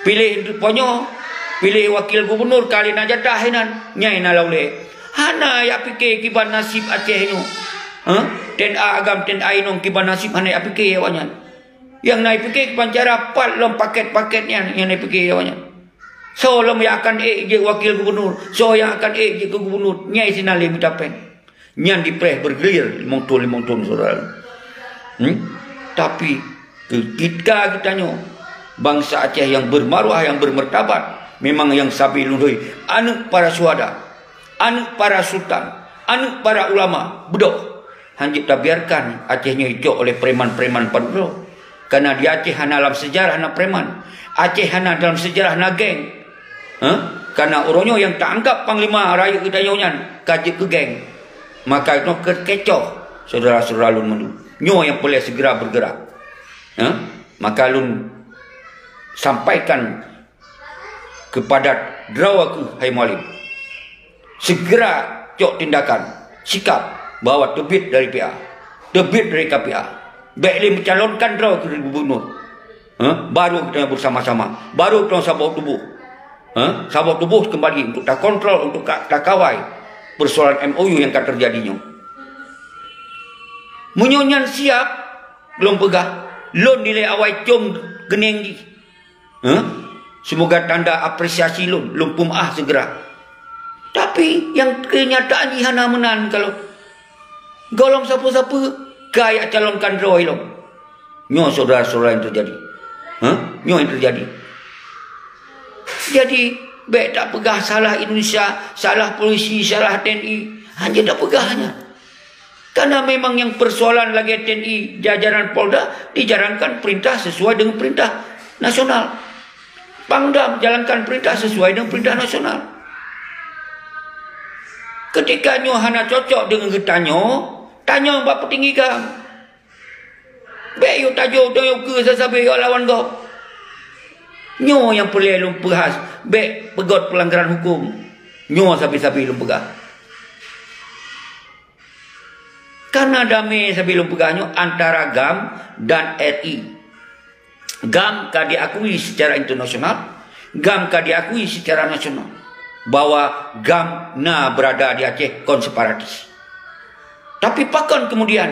Piléh untuk ponyoe, piléh wakil gubunur ka lé na jatah inan, nyang na lam ulée. Hana jak pike kiban nasib Aceh nyoe. Ha? Ten a agam, ten a inong kiban nasib hana jak pike awaknyan. Nyang na jipike kiban cara pat lom paket-paket nyan, nyang na jipike awaknyan. Soe lom nyang akan ék jeuet wakil gubunur, soe nyang akan ék jeuet keu gubunur, nyang sinan lé mita péng. Nyan dipreh bergilir limong thon, limong thon, syedara. Hmm? Tapi, ketika geutanyoe, bansa Aceh nyang bermaruah, nyang bermartabat, memang nyang sabe lôn hôi, aneuëk para syuhada, aneuëk para sultan, aneuëk para ulama, beudôh. Hanjeuet tabiarkan Aceh nyoe icok oleh preman-preman padubloe. Karena di Aceh hana lam sejarah na preman. Aceh hana dalam sejarah na geng. Ha? Karena uroe nyoe nyang taanggap panglima rayeuk geutanyoe nyan ka jeuet keu geng. Maka nyoe keukecoh, syedara-syedara lôn mandum. Nyoe nyang peureulée segera bergerak. Ha? Maka lôn sampaikan keupada droe keuh, hai Mualem. Segera cok tindakan, sikap bahwa teubiet dari P A, teubiet dari K P A. Bék lé meucalonkan droe keu gubunur. Ha? Baru kita bersama-sama, baru kita saboh tuboh. Ha? Saboh tuboh kembali untuk takontrol, untuk ka-, takawai persoalan M O U nyang ka teujadi nyoe. Meunyoe nyan siap, lôn peugah, lôn dilée awai com geunéng jih. Hah? Semoga tanda apresiasi lôn, lôn peumeu'ah segera. Tapi, nyang keunyataan jih hana meunan kalon. Gohlom sapeue-sapeue ka jak calonkan droe lom. Nyoe syedara-syedara nyang teujadi. Hah? Nyoe nyang teujadi. Jadi, bék tapeugah salah Indonesia, salah polisi, salah T N I. Hanjeuet tapeugah nyan. Karena memang nyang persoalan lagée T N I, jajaran Polda dijalankan perintah sesuai dengan perintah nasional. Pangdam jalankan perintah sesuai dengan perintah nasional. Ketika nyoe hana cocok dengan geutanyoe, tanyong bak peutinggi GAM. Bék yue tajo, tanyong keu sabe-sabe yue lawan gob. Nyoe nyang peureulée lôn peugah, bék peugot pelanggaran hukum. Nyoe sabe-sabe lôn peugah. Karena damé sabe lôn peugah nyoe antara GAM dan R I. GAM ka diakui secara internasional, GAM ka diakui secara nasional bahwa GAM na berada di Aceh kon separatis. Tapi pakon kemudian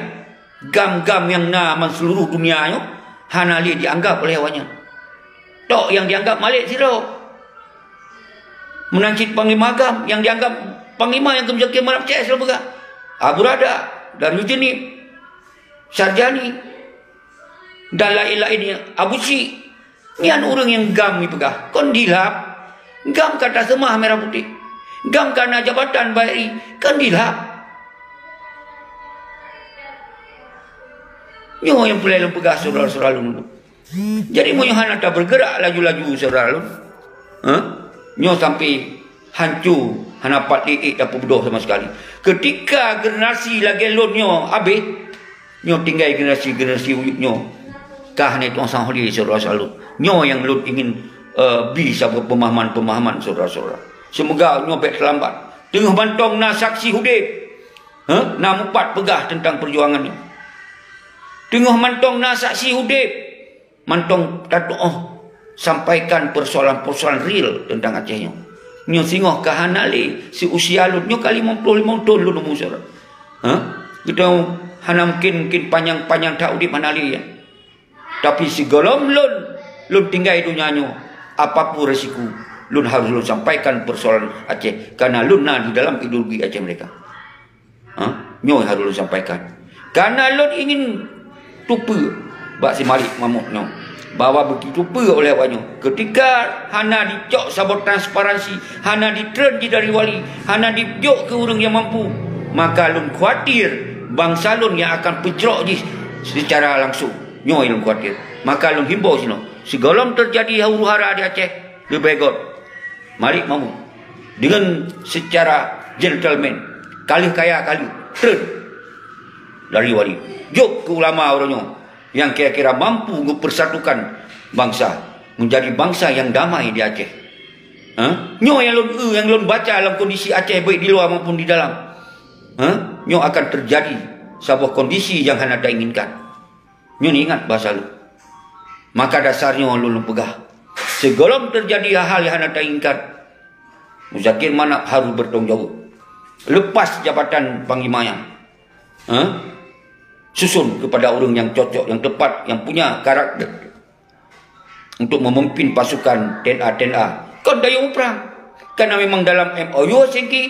GAM-GAM nyang na man seluruh dunia nyoe hana lé dianggap oleh awaknyan? Tok nyang dianggap malek sidroe. Meunan cit panglima GAM nyang dianggap panglima nyang geumeujaké malam C S lôn peugah. Abu Rada, Darul Jeunib, Sarjani, dan laén-laén nyan. Abu Syik, nyan ureuëng nyang GAM jipeugah. Kon dilap, GAM ka taseumah merah putih. GAM ka na jabatan bak R I, kon dilap. Nyoe nyang peureulée lôn peugah syedara-syedara lôn. Jadi, meunyoe hana tabergerak laju-laju, syedara lôn, ha? Nyoe sampai hanco, hana pat ék-ék tapeubeudôh sama sekali. Ketika generasi lagée lôn nyoe habéh, nyoe tinggai generasi-generasi uyueb nyoe ka hana tuang sang lé, syedara-syedara lôn. Nyoe nyang lôn ingin, eh, bi saboh pemahaman-pemahaman, syedara-syedara. Seumoga nyoe bék teulambat. Teungoh mantong na saksi udeb, heh, na mupat peugah teuntang peujuangan nyoe. Teungoh mantong na saksi udeb, mantong tatuoh sampaikan peusoalan-peusoalan real teuntang Aceh nyoe. Nyoe singoh ka hana lé, siusia lôn nyoe ka limong ploh limong thon lôn umu sekarang. Heh? Geutanyoe hana mungkin, mungkin panyang-panyang that udeb hana lé nyan. Tapi sigohlom lôn, lôn tinggai donya nyoe, apapun resiko, lôn harôh lôn sampaikan peusoalan Aceh, karena lôn na di dalam ideologi Aceh Merdeka. Ha? Nyoe harôh lôn sampaikan. Karena lôn ingin tupeue bak si Malik Mahmud nyoe, bahwa beuteupeue oleh awak nyoe, ketika hana dicok saboh transparansi, hana ditreun jih dari wali, hana dijok keu ureuëng nyang mampu, maka lôn khawatir bansa lôn nyang akan peucrok jih secara langsung. Nyoe nyang lôn khawatir. Maka lôn himbau sinoe, sigohlom teujadi huru-hara di Aceh, leubeh göt Malik Mahmud deungon secara gentleman, ka lheueh kaya ka lheueh treun dari wali, jok keu ulama uroe nyoe nyang kira-kira mampu geupeusatukan bansa, menjadi bansa nyang damai di Aceh. Ha? Nyoe nyang lôn eu, nyang lôn baca lam kondisi Aceh, baik di luwa maupun di dalam. Ha? Nyoe akan teujadi saboh kondisi nyang hana tainginkan. Nyoe ingat basa lôn. Maka dasar nyoe lôn, lôn peugah, sigohlom teujadi hal-hal nyang hana tainginkan, Muzakir Manaf harôh bertanggung jawab. Lepas jabatan panglima nyan, ha? Susun kepada ureuëng nyang cocok, nyang tepat, nyang punya karakter untuk memimpin pasukan T N A, T N A. Kon dayong prang. Karena memang dalam M O U Helsinki,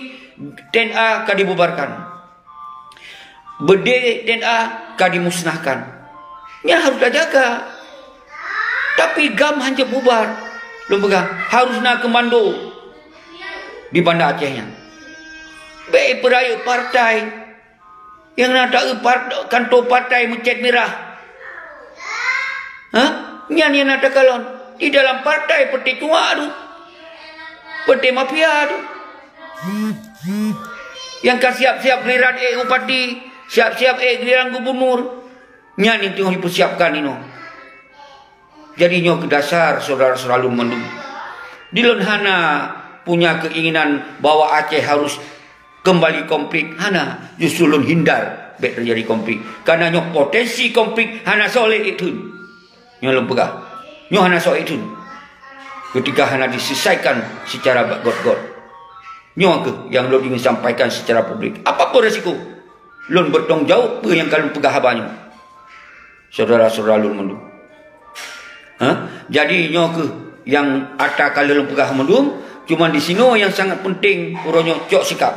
T N A ka dibubarkan. Beudé T N A ka dimusnahkan. Nyan harôh tajaga. Tapi GAM hanjeuet bubar. Lôn peugah, harôh na keumando di Banda Aceh nyan. Bék peurayeuk partai nyang na taeu par-, kanto partai meucét mirah. Ha? Nyan nyang na takalon. Di dalam partai peuté cuak tu. Peuté mafia tu. Nyang ka siap-siap giliran ék bupati, siap-siap ék giliran gubunur. Nyan nyang teungoh jipeusiapkan inoe. Jadi nyoe keuh dasar syedara-syedara lôn mandum. Di lôn hana punya keinginan bahwa Aceh harus kembali konflik, hana. Justru lôn hindar bék teujadi konflik. Karena nyoe potensi konflik hana soe lé ék theun. Nyoe lôn peugah. Nyoe hana soe ék theun. Ketika hana diselesaikan secara göt-göt. Nyoe keuh nyang lôn ingin sampaikan secara publik. Apapun resiko, lôn bertanggung jawab peue nyang ka lôn peugah haba nyoe. Syedara-syedara lôn mandum. Ha? Jadi nyoe keuh nyang ata ka lôn peugah mandum, cuma di sinoe nyang sangat penting uroe nyoe cok sikap.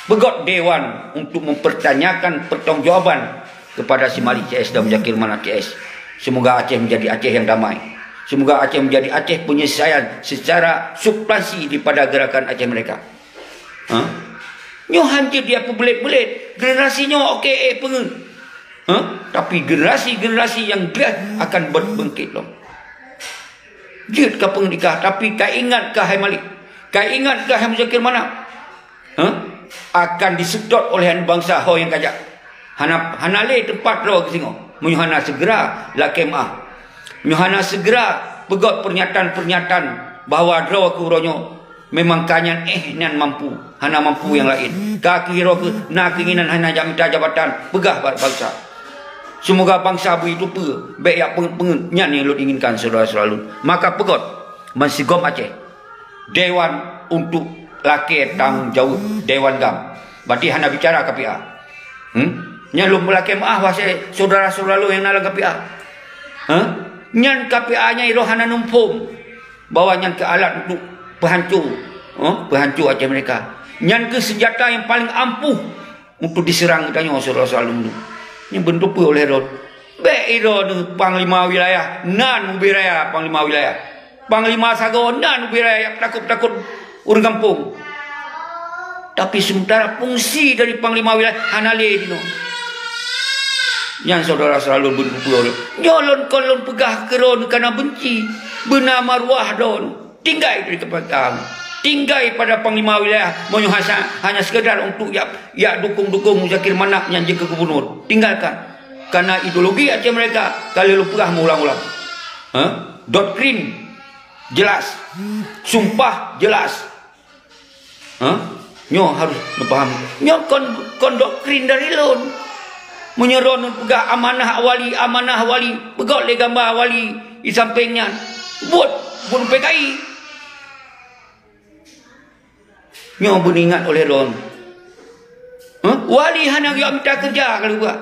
Peugöt dewan untuk mempertanyakan pertanggungjawaban kepada si Malik C S dan Muzakir Manaf C S. Semoga Aceh menjadi Aceh yang damai. Semoga Aceh menjadi Aceh penyelesaian secara substansi daripada gerakan Aceh Merdeka. Ha? Nyoe hanjeuet dia peubelet-belet. Generasi nyoe oke, eh, peungeut. Ha? Tapi generasi-generasi yang grah akan ber-, bangkit lom. Jeuet ka peungeut kah, tapi ka ingat kah hai Malik. Ka ingat kah hai Muzakir Manaf. Ha? Akan diseudot oleh aneuk bansa ho nyang kajak. Hana, hana lé teumpat droe keu singoh. Meunyoe hana segera lakée meu'ah. Meunyoe hana segera peugöt pernyataan-pernyataan bahwa droe keu uroe nyoe memang ka nyan éh nyan mampu, hana mampu nyang laén. Ka keuhiroe keuh na keinginan hana jak mita jabatan, peugah bak bansa. Semoga bansa beuiteupeue, bék jak peungeut-peungeut, nyan nyang lôn inginkan syedara-syedara lôn. Maka peugöt ban sigom Aceh. Dewan untuk lakée tanggong jaweueb Dewan GAM. Berarti hana bicara K P A. Hmm? Nyan lôn meulakée meu'ah wahai syedara-syedara lôn nyang na lam K P A. Ha? Nyan K P A nyan iroh hana nuphom bahwa nyan keu alat untuk peuhanco, ha? Peuhanco Aceh Merdeka. Nyan keuh seunjata nyang paleng ampuh untuk diseurang geutanyoe syedara-syedara lôn. Nyan beuteupeue oleh droe. Bék droe panglima wilayah nan ubé raya panglima wilayah. Panglima sagoe nan ubé raya takot-takot ureuëng gampông. Tapi sementara fungsi dari panglima wilayah hana lé dinoe. Nyan syedara-syedara lôn beuteupeue. Nyoe lôn kon lôn peugah keu droe kana benci, beuna maruah droe. Tinggai dari kepala. Tinggai pada panglima wilayah meunyoe hasa hanya sekedar untuk yak, yak dukung-dukung Muzakir Manaf nyang jeuet keu gubunur. Tinggalkan. Karena ideologi Aceh Merdeka ka lheueh lôn peugah meuulang-ulang. Ha? Doktrin jelas. Sumpah jelas. Ha? Nyoe harus neupaham. Nyoe kon, kon doktrin dari lôn. Meunyoe droeneuh peugah amanah wali, amanah wali, peugöt lé gamba wali di sampéng nyan. Buet, buet P K I. Nyoe beuingat oleh droeneuh. Ha? Wali hana geujak mita keureuja kalau buat.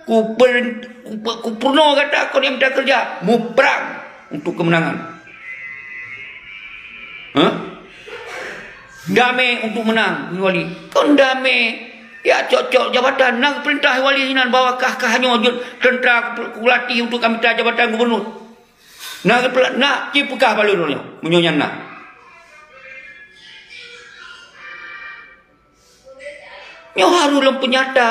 Kuper-, kupe-, kupeurunoe gata kon jak mita keureuja, muprang untuk kemenangan. Ha? Damé untuk menang, wali. Kon damé, ya cok-cok jabatan. Na geupeurintah wali sinan bahwa kah-kah nyoe jeuet teuntara kulatih untuk ka mita jabatan gubernur. Na geupeula-, na ci peugah bak lôn nyoe, meunyoe nyan na. Nyoe harôh lôn peunyata.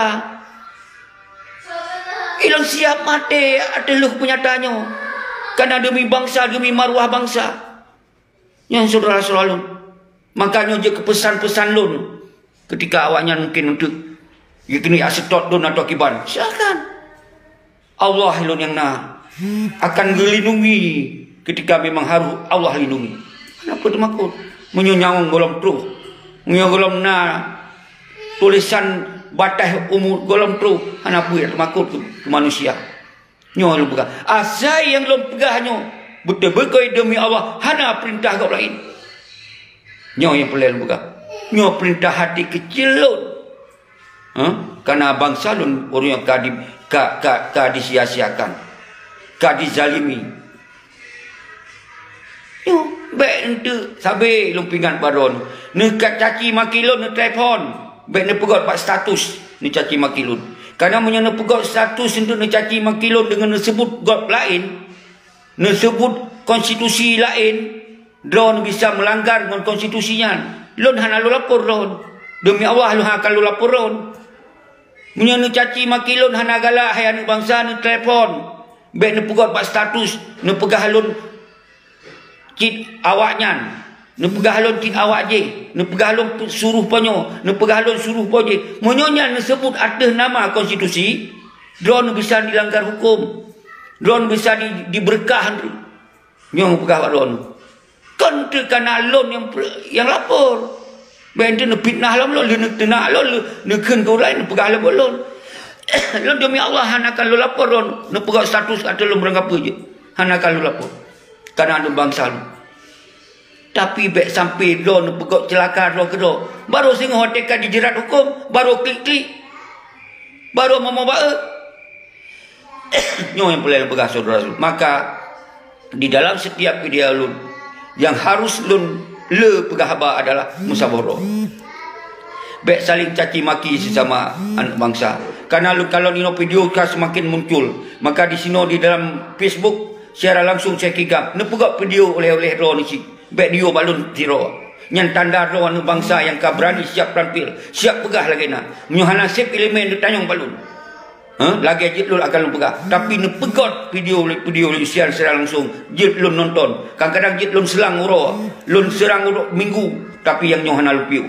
Ilôn siap maté ateueh lheueh peunyata nyoe. Karena demi bangsa, demi maruah bangsa. Nyan syedara-syedara lôn. Maka nyoe jeuet keu peusan-peusan lôn. Ketika awaknyan mungkin untuk geukeuneuk jak seutôt lôn atau kiban, silakan. Allah lôn nyang na akan geulindungi ketika memang harôh Allah lindungi. Hana peue teumakot. Meunyoe nyawöng gohlom troh, meunyoe gohlom na tulésan bataih umu gohlom troh, hana peue teumakot keu, keu manusia. Nyoe lôn peugah. Asai nyang lôn peugah nyoe beutôi-beutôi demi Allah, hana peurintah gob laén. Nyoe nyang peureulèe lôn peugah. Nyoe peurintah hati keucil lôn. Ha? Karena bangsa lôn ureueng nyang ka di-, ka, ka, ka disia-siakan, ka dizalimi. Nyoe, bèk eunteuk sabe lôn peuingat bak droeneuh. Neucaci maki lôn, neutelepon, bèk neupeugöt bak status neucaci maki lôn. Karena meunyoe neupeugöt status untuk neucaci maki lôn deungon neuseubut gob laén, neuseubut konstitusi laén, droeneuh bisa meulanggar ngon konstitusi nyan. Lôn hana lôn lapor droeneuh. Demi Allah, lôn hana akan lôn lapor droeneuh. Meunyoe neucaci maki lôn hana galak, hai aneuk bansa, neutelepon. Bèk neupeugöt bak status, neupeugah lôn cit awak nyan, neupeugah lôn cit awak jéh, neupeugah lôn suruh po nyoe, neupeugah lôn suruh po jéh. Meunyoe nyan neuseubut ateueh nama konstitusi, droeneuh bisa dilanggar huköm. Droeneuh bisa di, dibeureukat. Nyoe peugah bak lôn. Kon teuh kana lôn nyang, nyang lapor. Bèk teuh neufitnah lom lôn, lôn neuteunak lôn, lôn neukheun keu ureueng laén, neupeugah lom bak lôn. Lôn demi Allah hana akan lôn lapor lôn, neupeugah status ateueh lôn beurangkapeue jeuet. Hana akan lôn lapor. Kana lôn bansa lôn. Tapi bèk sampai droe neupeugah ceulaka droe keudroe. Barô singoh watèe ka dijerat huköm, barô klik-klik. Barô momo baeu. Nyoe nyang peureulèe lôn peugah, syedara-syedara. Maka, di dalam setiap video lôn, nyang harus lôn le peugah haba adalah musyawarah. Bèk saling caci maki sesama aneuk bansa. Karena lôn kalon inoe video ka semakin muncul. Maka di sinoe di dalam Facebook, siaran langsung saya kigam. Neupeugah video oleh-oleh droe nyoe cit. Bèk diyue bak lôn sidroe. Nyan tanda droe aneuk bansa nyang ka beurani siap terampil, siap peugah lagèe na. Meunyoe hana sép ileumèe neutanyong bak lôn. Ha? Lagèe jeuet lôn akan lôn peugah. Tapi neupeugöt video, video lôn siaran secara langsung, jeuet lôn nonton. Kadang-kadang jeuet lôn selang uroe, lôn seurang uroe minggu, tapi nyang nyoe hana lôn piôh.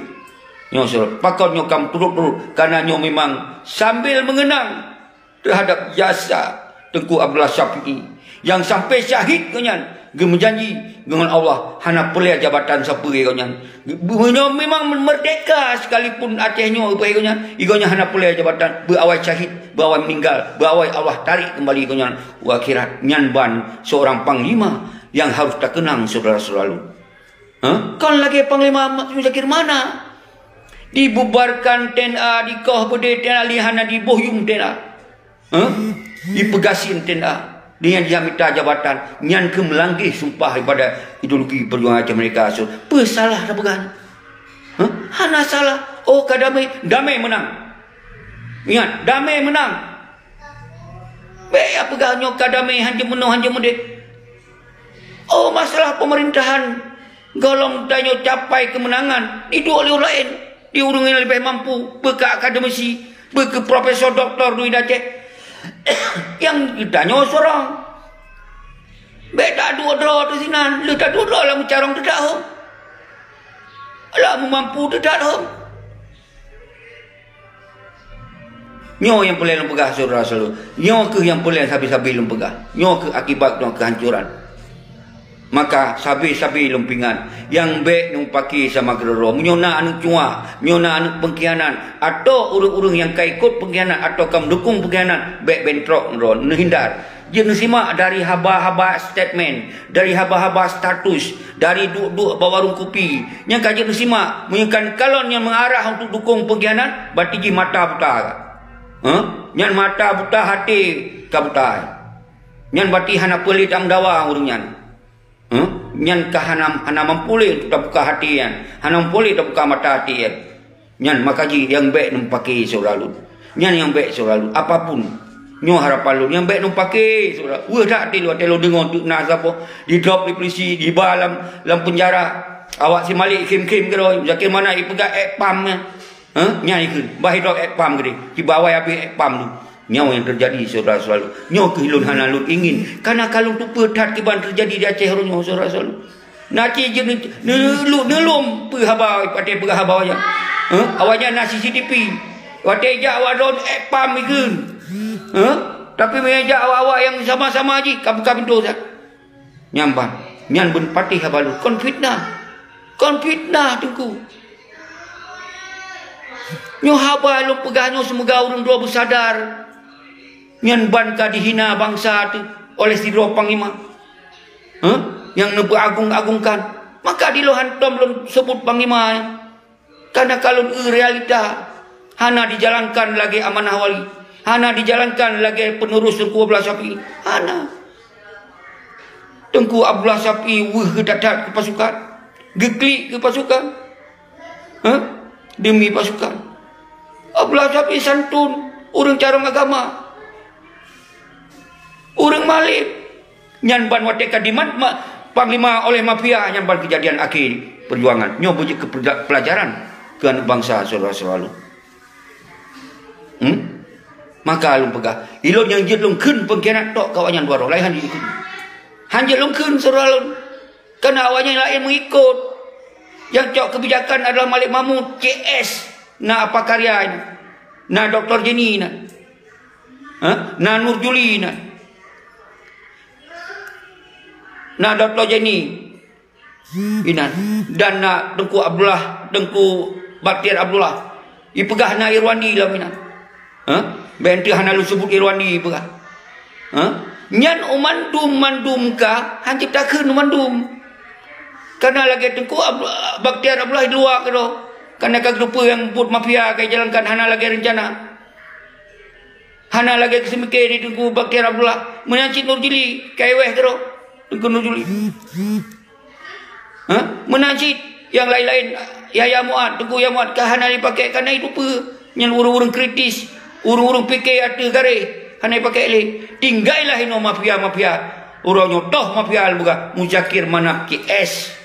Nyoe seuh, pakon nyoe ka meuturot-turot, karena nyoe memang sambil mengenang terhadap jasa Teungku Abdullah Syafi'i nyang sampai syahid gobnyan geumeujanji deungon Allah hana peureulèe jabatan sapeue gobnyan. Meunyoe memang merdeka sekalipun Aceh nyoe gobnyan, gobnyan hana peureulèe jabatan, beu awai syahid, beu awai meninggal, beu awai Allah tarék keumbali gobnyan u akhirat. Nyan ban seorang panglima nyang harus takeunang, syedara-syedara lôn. Ha? Kon lagèe Panglima Mat Muzakir Manaf. Dibubarkan T N A, dikoh beudé T N A, lé hana diboh yuem T N A. Ha? Dipeugasien T N A. Dengan dia mita jabatan, nyan keuh meulangkeh sumpah daripada ideologi perjuangan Aceh Merdeka Asur. Peue salah tapeugah nyan? Ha? Hana salah. Oh, ka damé, damé meunang. Ingat, damé meunang. Bèk ya peugah nyoe ka damé, han jeuet meunoe, han jeuet meudéh. Oh, masalah pemerintahan, gohlom tanyoe capai keumeunangan, iduek lé ureueng laén, di ureueng nyang leubeh mampu, beu keu akademisi, beu keu profesor doktor di Aceh. Nyang geutanyoe seurang. Bèk taduek droe teuh sinan, lheueh taduek droe lam carông teuh that hom. Lam meumampu teuh that hom. Nyoe nyang peureulèe lôn peugah, syedara-syedara. Nyoe keuh nyang peureulèe sabe-sabe lôn peugah. Nyoe keuh akibat nyoe keuhancoran. Maka sabe-sabe lôn peuingat, nyang bék neupake sama keudroe-droe. Meunyoe na aneuëk cuak, meunyoe na aneuëk pengkhianat, atau ureuëng-ureuëng nyang ka ikot pengkhianat atau ka meudukung pengkhianat, bék bentrok droe, neuhindar. Jeuet neusimak dari haba-haba statement, dari haba-haba status, dari duek-duek bak warong kupi. Nyang ka jeuet neusimak, meunyoe kan kalon nyang meuarah untuk dukung pengkhianat, berarti jih mata buta ka. Huh? Nyan mata buta, até ka buta. Nyan berarti hana peue lé tameudawa ureuëng nyan. Huh? Nyan ka hana, hana mampu lé tabuka até nyan. Hana mampu lé tabuka mata até nyan. Nyan maka jih nyang bék neupake syedara lôn. Nyan nyang bék syedara lôn. Apapun. Nyoe harapan lôn. Nyang bék neupake syedara. Weueh that até lôn, até lôn deungoe teuk na saboh. Didrop lé polisi, diba lam, lam penjara. Awak si Malik khém-khém keudroe. Zakir Manaf ipeugah ek pam nyan. Huh? Nyan ikheun. Bah idrop ek pam keudéh. Tiba awai habéh ek pam tu. Nyoe nyang teujadi, syedara-syedara lôn. Nyoe kheueh lôn hana lôn ingin. Kana ka lôn teupeue that kiban teujadi di Aceh uroe nyoe, syedara-syedara lôn. Na cit jeuet neu-, neulom, neulom peue haba, watée peugah haba awaknyan. Huh? Awaknyan na C C T V. Watée jak awak droen, ek pam ikheun. Huh? Tapi meunyo jak awak-awak nyang sama-sama jih, ka buka pintoe sa. Nyan ban. Nyan beuneupatéh haba lôn. Kon fitnah. Kon fitnah, Teungku. Nyoe haba lôn peugah nyoe, seumoga ureuëng droe beusadar. Nyan ban ka dihina bansa teuh oleh sidroe panglima. Huh? Nyang neupeuagong-agongkan. Maka di lôn hantom lôn seubut panglima nyan. Kana ka lôn eu realita. Hana dijalankan lagée amanah wali. Hana dijalankan lagée penerus Teungku Abdullah Syafi'i. Hana. Teungku Abdullah Syafi'i weueh geuthat-that keu pasukan. Geuklik keu pasukan. Huh? Demi pasukan. Abdullah Syafi'i santun, ureuëng carông agama. Ureuëng malem. Nyan ban watée ka dimat ma-, panglima oleh mafia, nyan ban keujadian akhé peujuangan. Nyoe beujeuet keu pela-, peulajaran keu aneuëk bansa, syedara-syedara lôn. Hmm? Maka lôn peugah, ilôn nyang jeuet lôn kheun pengkhianat tok keu awaknyan dua droe, laén han jeuet lôn kheun. Han jeuet lôn kheun, syedara lôn. Kana awaknyan laén meuikot. Nyang cok keubijakan adalah Malik Mahmud, C S, na Apa Karya nyan. Na Doktor Jenny na. Ha? Na Nur Juli na. Na Doktor Jenny inan. Dan na Teungku Abdullah, Teungku Baktiar Abdullah. Ipeugah na Irwandi lam inan. Ha? Bék teuh hana lôn seubut Irwandi ipeugah. Ha? Nyan u mandum-mandum ka, han cit takheun u mandum. Kana lagée Teungku Abdu-, Baktiar Abdullah di luwa keudroe. Kana ka geuteupeue nyang buet mafia ka ijalankan hana lagée reuncana. Hana lagée geuseumiké di Teungku Baktiar Abdullah. Meunan cit Nur Juli, ka iwéh keudroe. Teungku Nur Juli. Ha? Meunan cit nyang laén-laén, Yahya Muat, Teungku Yahya Muat ka hana jipakék kana itu peue. Nyan ureuëng-ureuëng kritis, ureuëng-ureuëng pike ateueh garéh, hana jipakék lé. Tinggailah inoe mafia-mafia. Uroe nyoe toh mafia lôn peugah, Muzakir Manaf C S.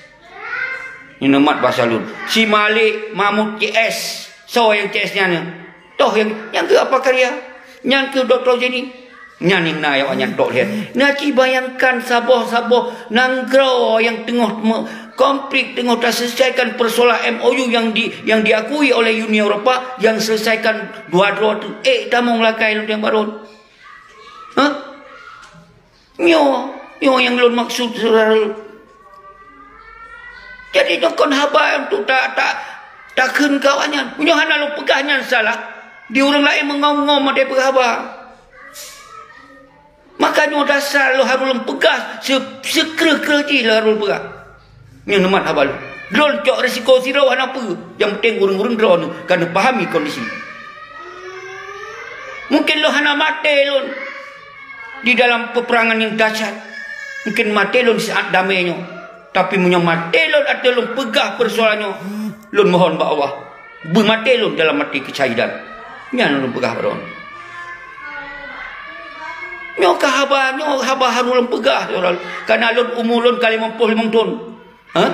Nyan neumat basa lôn. Si Malik Mahmud C S. Soe nyang C S nyan? Toh nyang, nyang keu Apa Karya? Nyan keu Doktor Jenny? Nyan nyang na awaknyan tok lheueh. Na ci bayangkan saboh-saboh nanggroe nyang teungoh me-, konflik, teungoh taselesaikan persoalan M O U yang di-, yang diakui oleh Uni Eropa, yang selesaikan dua droe tu. Eh, tamong lakée lôn nyang baron. Hah? Nyoe, nyoe nyang lôn maksud, syedara lôn. Jadi, nyoe kon haba untuk ta-, ta-, takheun keu awaknyan. Meunyoe hana lôn peugah nyan salah, di ureuëng laén meungom-ngom até peugah haba. Maka nyoe dasar lôn harôh lôn peugah se-, sekreuh-kreuh jih lôn harôh lôn peugah. Nyoe neumat haba lôn. Lôn cok risiko sidroe hana peue, nyang penting ureuëng-ureuëng droeneuh ka neupahami kondisi. Mungkin lôn hana maté lôn di dalam peperangan nyang dahsyat. Mungkin maté lôn siat damé nyoe. Tapi meunyoe maté lôn ateueh lôn peugah peusoalan nyoe, lôn mohon bak Allah, beumaté lôn dalam até keusyahidan. Nyan lôn peugah bak droeneuh. Nyoe ka haba, nyoe haba harôh lôn peugah, karena lôn umu lôn ka limong ploh limong thon. Ha?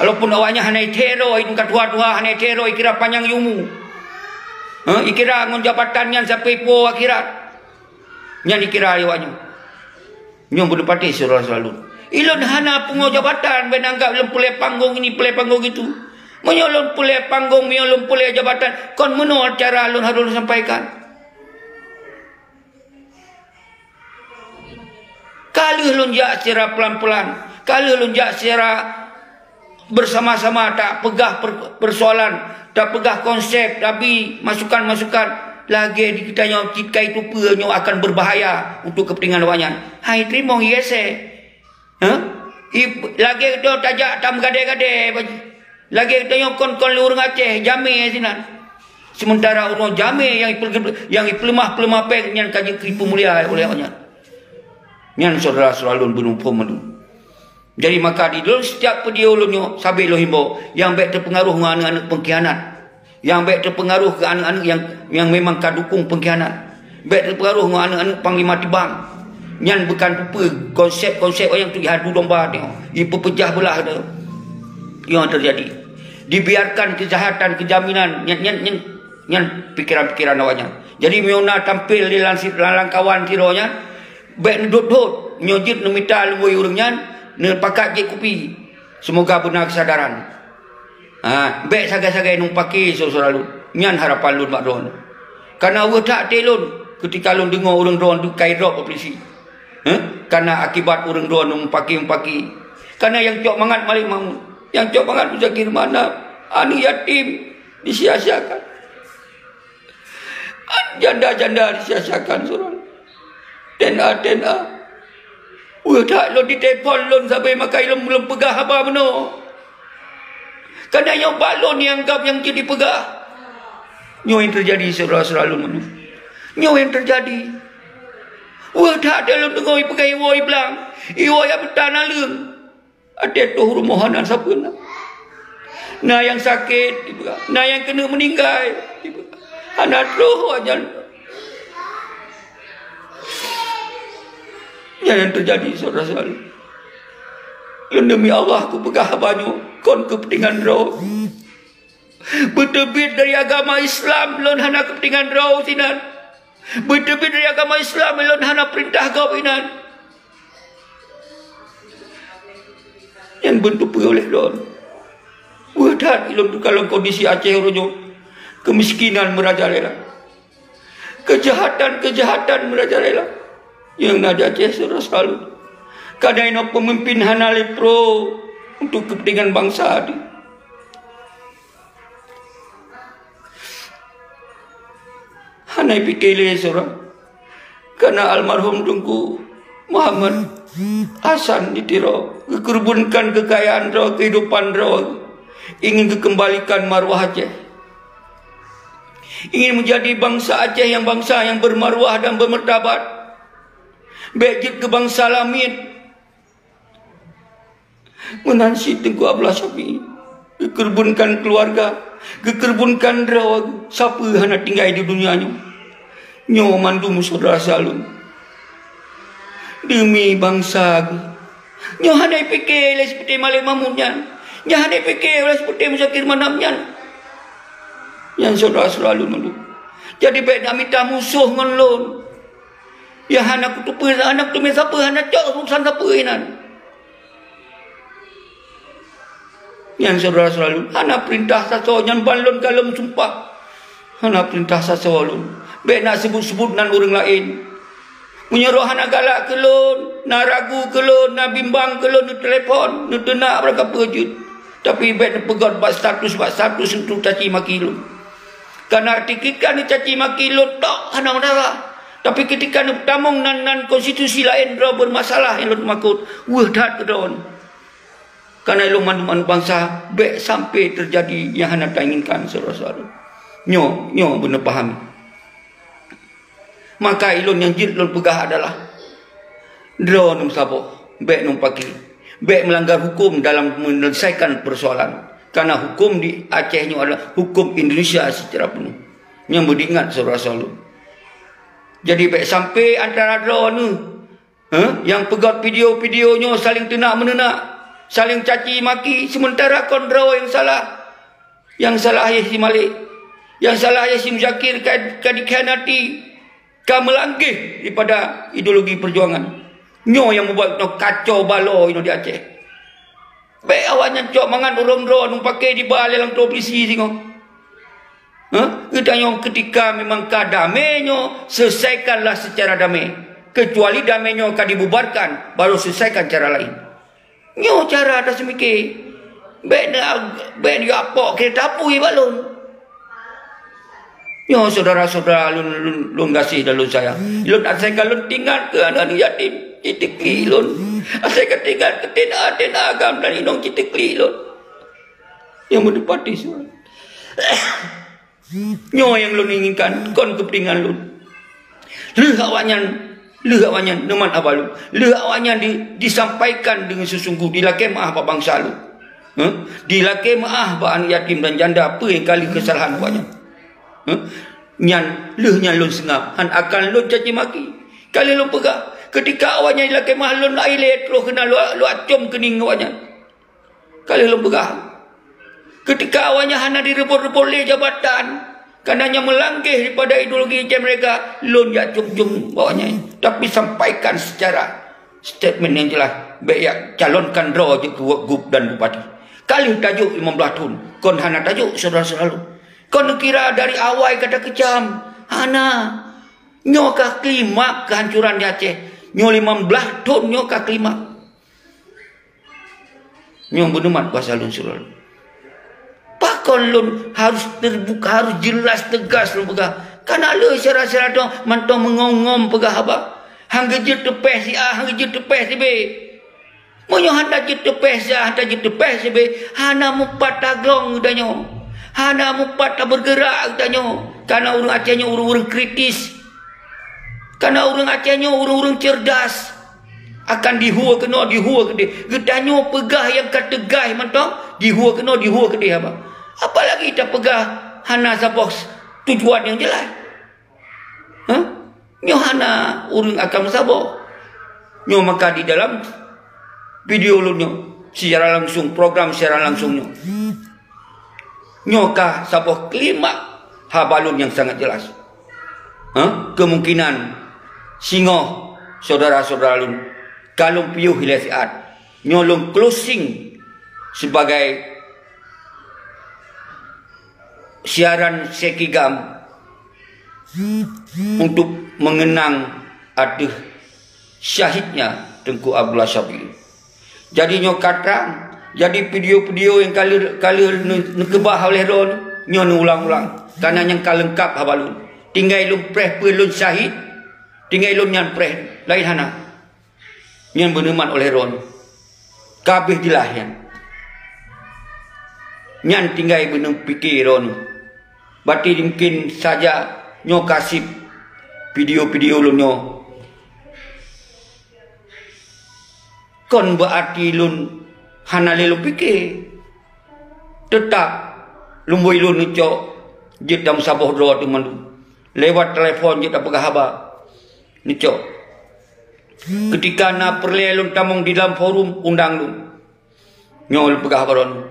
Walaupun awaknyan hana ithero, ka tuha-tuha, hana ithero, ikira panyang umu. Ha? Ikira ngon jabatan nyan sampai po akhirat. Nyan ikira awaknyan. Nyoe beuneupatéh syedara-syedara lôn. Ilôn hana pungo jabatan, bék anggap lôn peureulée panggong ini, peureulée panggong itu. Meunyoe lôn peureulée panggong, meunyoe lôn peureulée jabatan, kon meunoe cara lôn harôh lôn sampaikan. Ka lheueh lôn jak secara pelan-pelan. Ka lheueh lôn jak secara bersama-sama tapeugah per-, persoalan, tapeugah konsep, tabi masukan-masukan. Lagèe di geutanyoe cit ka jiteupeue nyoe akan berbahaya untuk kepentingan awaknyan. Hai teurimong I S A. Ha? I-, lagèe geutanyoe tajak tameugadèe-gadèe baju. Lagèe geutanyoe kon-kon lé ureueng Aceh, jamé sinan. Sementara ureueng jamé nyang ipeu-, nyang ipeuleumah-peuleumah péng nyan ka jeuet keu ipeumulia oleh awaknyan. Nyan syedara-syedara lôn beuneuphom mandum. Jadi maka di dalam setiap video lôn nyoe sabe lôn himbau, nyang bèk teupeungaruh ngon aneuk-aneuk pengkhianat. Nyang bèk teupeungaruh keu aneuk-aneuk nyang, nyang memang ka dukung pengkhianat. Bèk teupeungaruh ngon aneuk-aneuk panglima tibang. Nyan bukan peue konsep-konsep nyang tu jihadu domba nyoe, jipeupeujah beulah tu. Nyang teujadi. Dibiarkan kejahatan, kejaminan, nyan, nyan, nyan, nyan pikiran-pikiran awaknyan. Jadi meunyoe na tampil di lam si-, lam lamkawan sidroe nyan, bèk neudot-dot, nyoe jeuet neumita lungui ureueng nyan, neupakat jép kupi. Seumoga beuna keusadaran. Ha, bèk sagai-sagai neumupaki syedara-syedara lôn. Nyan harapan lôn bak droeneuh. Kana weueh that até lôn keutika lôn deungoe ureueng droeneuh ka idrop bak polisi. Heh? Kana akibat ureueng droeneuh neumupaki-mupaki. Kana nyang cok mangat Malik Mahmud, nyang cok mangat Muzakir Manaf, aneuk yatim disia-siakan. Janda-janda disia-siakan syedara. T N A, T N A. Weueh that lôn ditelepon lôn sabe maka ilôn lôn peugah haba meunoe. Kana nyoe bak lôn nyang anggab nyang jeuet dipeugah. Nyoe nyang teujadi syedara-syedara lôn meunoe. Nyoe nyang teujadi. Weueh that lôn deungoe ipeugah iwoe iblang, iwoe nyang meuta naleueng. Até toh rumoh hana sapeue na. Na nyang sakét, dipeugah. Na nyang keuneuk meuninggai, dipeugah. Hana troh awaknyan. Nyan nyang teujadi, syedara-syedara. Lôn demi Allah kupeugah haba nyoe, kon keupeuntengan droe. Beuteubiet dari agama Islam lôn hana keupeuntengan droe sinan. Beuteubiet dari agama Islam lôn hana peurintah gob inan. Nyan beuteupeue oleh lôn. Weueh that ilôn teuka lam kondisi Aceh uroe nyoe. Keumiskinan meurajalela. Keujahatan-keujahatan meurajalela. Nyang na di Aceh syedara-syedara lôn. Kadang inoe peumimpin hana lé pro untuk keupeuntengan bansa teuh. Hana pike lé syedara. Kana almarhum Teungku Muhammad Hasan di Tiro geukeurubunkan keukayaan droe, keuhidupan droe, ingin geukeumbalikan marwah Aceh. Ingin meujadi bansa Aceh nyang bansa nyang beumarwah dan beumeurtabat. Bèk jeuet keu bansa lamiet. Meunan cit Teungku Abdullah Syafi'i geukeurubunkan keuluwarga, geukeurubunkan droe, sapeue hana tinggai di dunia nyoe. Nyoe mandum syedara-syedara lôn. Demi bansa geuh. Nyoe hana pike lé seuperti Malik Mahmud nyan. Nyoe hana pike lé seuperti Muzakir Manaf nyan. Nyan syedara-syedara lôn mandum. Jadi bèk na mita musoh ngon lôn. Nyang hana kuteupeue, hana kuteumé sapeue, hana cok urusan sapeue inan. Nyan syedara-syedara lôn, hana peurintah sasoe nyan ban lôn ka lôn sumpah. Hana peurintah sasoe lôn. Bèk na seubut-seubut nan ureueng laén. Meunyoe droe hana galak keu lôn, na ragu keu lôn, na bimbang keu lôn, neuteulepon, neuteunak barangkapeue jeuet. Tapi bèk neupeugöt bak status, bak status untuk caci maki lôn. Kana ketika neucaci maki lôn tok hana masalah. Tapi ketika neupeutamong nan-nan konstitusi laén droe beumasalah nyang lôn teumakot, weueh that keu droe. Kana ilôn mandum aneuk bansa, bèk sampai teujadi nyang hana tainginkan, syedara-syedara. Nyoe, nyoe beuneuh pahami. Maka ilôn nyang jeuet lôn peugah adalah, droe neumeusaboh, bèk neumeupaké, bèk meulanggar huköm dalam menyelesaikan peusoalan. Karena huköm di Aceh nyoe adalah huköm Indonesia secara penuh. Nyang beudiingat syedara-syedara lôn. Jadi bèk sampai antara droe neuh, eh, nyang peugöt video-video nyoe saling teunak meuneunak, saling caci maki, sementara kon droe nyang salah. Nyang salah yeh si Malik. Nyang salah yeh si Muzakir ka, ka dikhianati, ka meulangkeh daripada ideologi perjuangan. Nyoe nyang mubuat kacau balau inoe di Aceh. Bèk awaknyan cok mangat ureueng droe neumeupaké diba lé lam troh polisi singoh. Hah? Geutanyoe ketika memang ka damé nyoe, selesaikanlah secara damai. Kecuali damé nyoe ka dibubarkan, baru selesaikan cara lain. Nyoe cara taseumiké. Bèk na, bèk yue apok keu tapui bak lôn. Nyoe syedara-syedara lôn, lôn, lôn gaséh dan lôn sayang. Lôn asai ka lôn teuingat keu aneuk-aneuk yatim, jiteuklik lôn. Asai ka teuingat keu tina-tina agam dan inong jiteuklik lôn. Nyang meuneumpati surat. Nyoe nyang lôn inginkan, kon keupeuntengan lôn. Lheueh awaknyan, lheueh awaknyan, neumat haba lôn. Lheueh awaknyan di, disampaikan deungon seusunggoh, dilakèe meu'ah bak bansa lôn. Heh? Dilakèe meu'ah bak aneuk yatim dan janda peue nyang ka lheueh keusalahan awaknyan. Heh? Nyan, lheueh nyan lôn seungab, han akan lôn caci maki. Ka lheueh lôn peugah, keutika awaknyan dilakèe meu'ah lôn, ilèe troh keunan lôn, lôn acöm keuneung awaknyan. Ka lheueh lôn peugah, keutika awaknyan hana direubot-reubot lé jabatan, kareuna nyan meulangkeh daripada ideologi C M rega, lôn jak com-com awaknyan. Tapi sampaikan secara statement nyang jeulaih, bèk jak calonkan droe jeuet keu wak gup dan bupati. Ka lheueh tajok limong blaih thon, kon hana tajok syedara-syedara lôn. Kon neukira dari awai ka takeucam, hana. Nyoe ka klimak keuhancoran di Aceh. Nyoe limong blaih thon nyoe ka klimak. Nyoe beuneumat basa lôn syedara lôn. Pakon lôn harôh teubuka, harôh jeulaih teugas lôn peugah? Kareuna lé syedara-syedara droe mantong meungom-ngom peugah haba. Han geujeuet teupèh si A, han geujeuet teupèh si B. Meunyoe han tajeuet teupèh si A, han tajeuet teupèh si B, hana mupat taglong geutanyoe. Hana mupat tabeurgeurak geutanyoe. Kareuna ureuëng Aceh nyoe ureuëng-ureuëng kritis. Kareuna ureuëng Aceh nyoe ureuëng-ureuëng cerdas. Akan dihue keunoe, dihue keudeh. Geutanyoe peugah nyang ka teugaih mantong, dihue keunoe, dihue keudeh haba. Apalagi tapeugah hana saboh tujuan nyang jeulaih. Hah? Nyoe hana ureuëng akan meusaboh. Nyoe maka di dalam video lôn nyoe, siaran langsung, program siaran langsung nyoe. Nyoe ka saboh klimak haba lôn nyang sangat jeulaih. Ha? Kemungkinan singoh syedara-syedara lôn ka lôn piôh ilèe siat. Nyoe lôn closing sibagai siaran Sekigam untuk mengenang ateueh syahidnya Teungku Abdullah Syabli. Jadi nyoe ka trang, jadi video-video nyang ka lheueh, ka lheueh neu-, neukeubah oleh droeneuh, nyoe neuulang-ulang. Kareuna nyang ka leungkap haba lôn. Tinggai lôn preh peue lôn syahid, tinggai lôn nyan preh, laén hana. Nyan beuneumat oleh droeneuh. Ka abéh jeulaih nyan. Nyan tinggai beuneupiké droeneuh. Berarti mungkin saja nyoe ka seb video-video lôn nyoe. Kon berarti lôn hana lé lôn piké. Teutap lôn bui lôn neucok jeuet tameusaboh droe teuh mandum. Lewat telepon jeuet tapeugah haba. Neucok. Keutika na peureulèe lôn tamong di dalam forum, undang lôn. Nyoe lôn peugah bak droeneuh.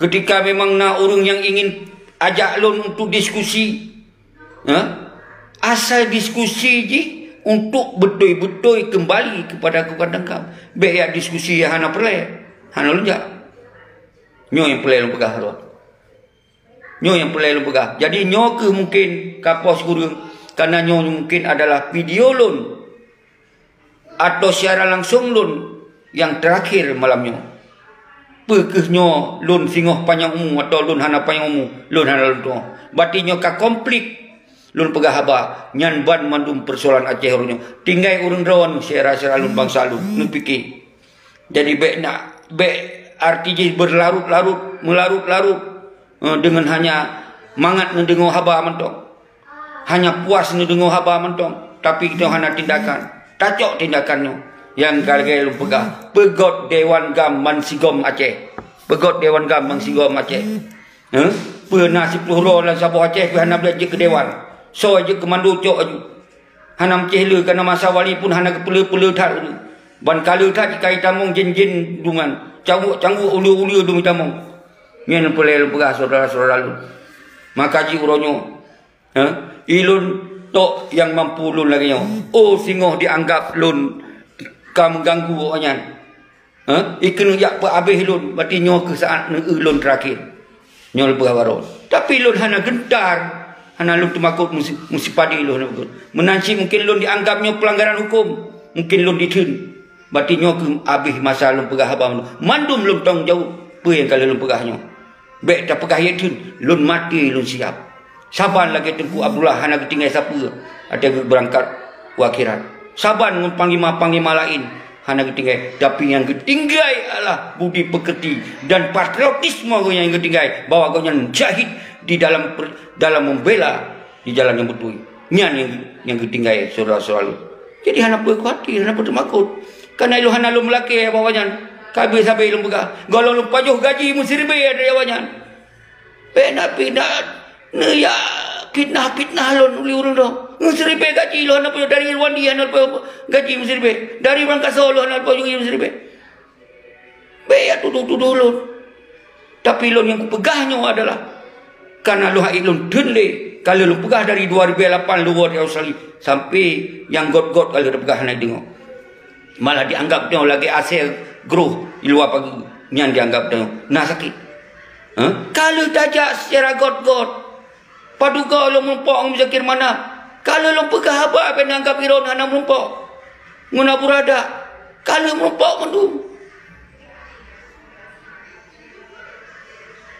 Keutika memang na ureuëng nyang ingin ajak lôn untuk diskusi, ha? Asai diskusi jih untuk beutôi-beutôi keumbali keupada keukadan kab. Bèk jak diskusi nyang hana peureulèe, hana lôn jak. Nyoe nyang peureulèe lôn peugah bak droeneuh. Nyoe nyang peureulèe lôn peugah. Jadi nyoe kheueh mungkin ka poh sikureueng, kareuna nyoe mungkin adalah video lôn atau siaran langsung lôn nyang teurakhir malam nyoe. Peu kheueh nyoe lôn singoh panyang umu atau lôn hana panyang umu, lôn hana lôn tuoh. Berarti nyoe ka konflik lôn peugah haba, nyan ban mandum peusoalan Aceh uroe nyoe. Tinggai ureuëng droeneuh syedara-syedara lôn bansa lôn, neupiké. Jadi bèk nak, bèk arti jih berlarut-larut, meularut-larut, eh, deungon hanya mangat neudeungoe haba mantong. Hanya puas neudeungoe haba mantong, tapi geutanyoe hana tindakan. Tacok tindakan nyoe. Nyang ka lagèe lôn peugah, peugöt Dewan GAM bansigom Aceh. Peugöt Dewan GAM bansigom Aceh. Heh? Peue na siploh droe lam saboh Aceh pih hana bèk jeuet keu dewan. Soe jeuet keu mando cok aju. Hana meucéh le, kareuna masa wali pun hana geupeule-peule that ureuëng. Ban ka le that jikayi tamong jén-jén dungan, cangguek-cangguek uleue-uleue dum tamong. Nyan peureulèe lôn peugah syedara-syedara lôn. Maka jih uroe nyoe, ha, ilôn tok nyang mampu lôn lagèe nyoe. Oh singoh dianggap lôn ka meuganggu awaknyan. Ha? Ikeuneuk jak peuabéh lôn, berarti nyoe kheueh saát neueu lôn teurakhir. Nyoe lôn peugah baroe. Tapi lôn hana geuntar, hana lôn teumakot musi-, musibah padé lôn hana makot. Meunan cit mungkin lôn dianggap nyoe peulanggaran huköm, mungkin lôn ditheun. Berarti nyoe keuh abéh masa lôn peugah haba mandum. Mandum lôn tanggung jaweueb peue nyang ka lheueh lôn peugah nyoe. Bék tapeugah yet theun, lôn maté lôn siab. Saban lagée Teungku Abdullah hana geutinggai sapeue, watée geuh beurangkat u akhirat. Saban ngon panglima-panglima laén hana geutinggai, tapi nyang geutinggai adalah budi peukeuti dan patriotisme geuh nyang geutinggai, bahwa gobnyan syahid di dalam per-, dalam membela di jalan nyang beutôi. Nyan nyang, nyang geutinggai syedara-syedara lôn. Jadi hana peue khawatir, hana peue teumakot. Kana ilôn hana lôn meulakée bak awaknyan. Ka habéh sabe lôn peugah, gohlom lôn pajoh gaji meusiribée dari awaknyan. Bék na fitnah, neuyak fitnah-fitnah lôn ulih ureuëng droe. Meusiribée gaji lôn hana pajoh, dari Irwandi hana pajoh gaji meusiribée. Dari Bangkaso lôn hana pajoh gaji meusiribée. Bék jak tudoh-tudoh lôn. Tapi lôn nyang kupeugah nyoe adalah, kana lôn hak lôn theun lé, ka lheueh lôn peugah dari dua ribu lapan lôn woe di Australia, sampai nyang gét-gét ka lheueh tapeugah hana deungoe. Malah dianggap nyoe lagée asée groh di luwa pageue, nyan dianggap nyoe na sakét. Ha? Ka lheueh tajak secara gét-gét. Padub goe lôn meurumpok ngon Muzakir Manaf. Ka lheueh lôn peugah haba bék neuanggap droen hana meurumpok ngon Abu Rahdah. Ka lheueh meurumpok mandum.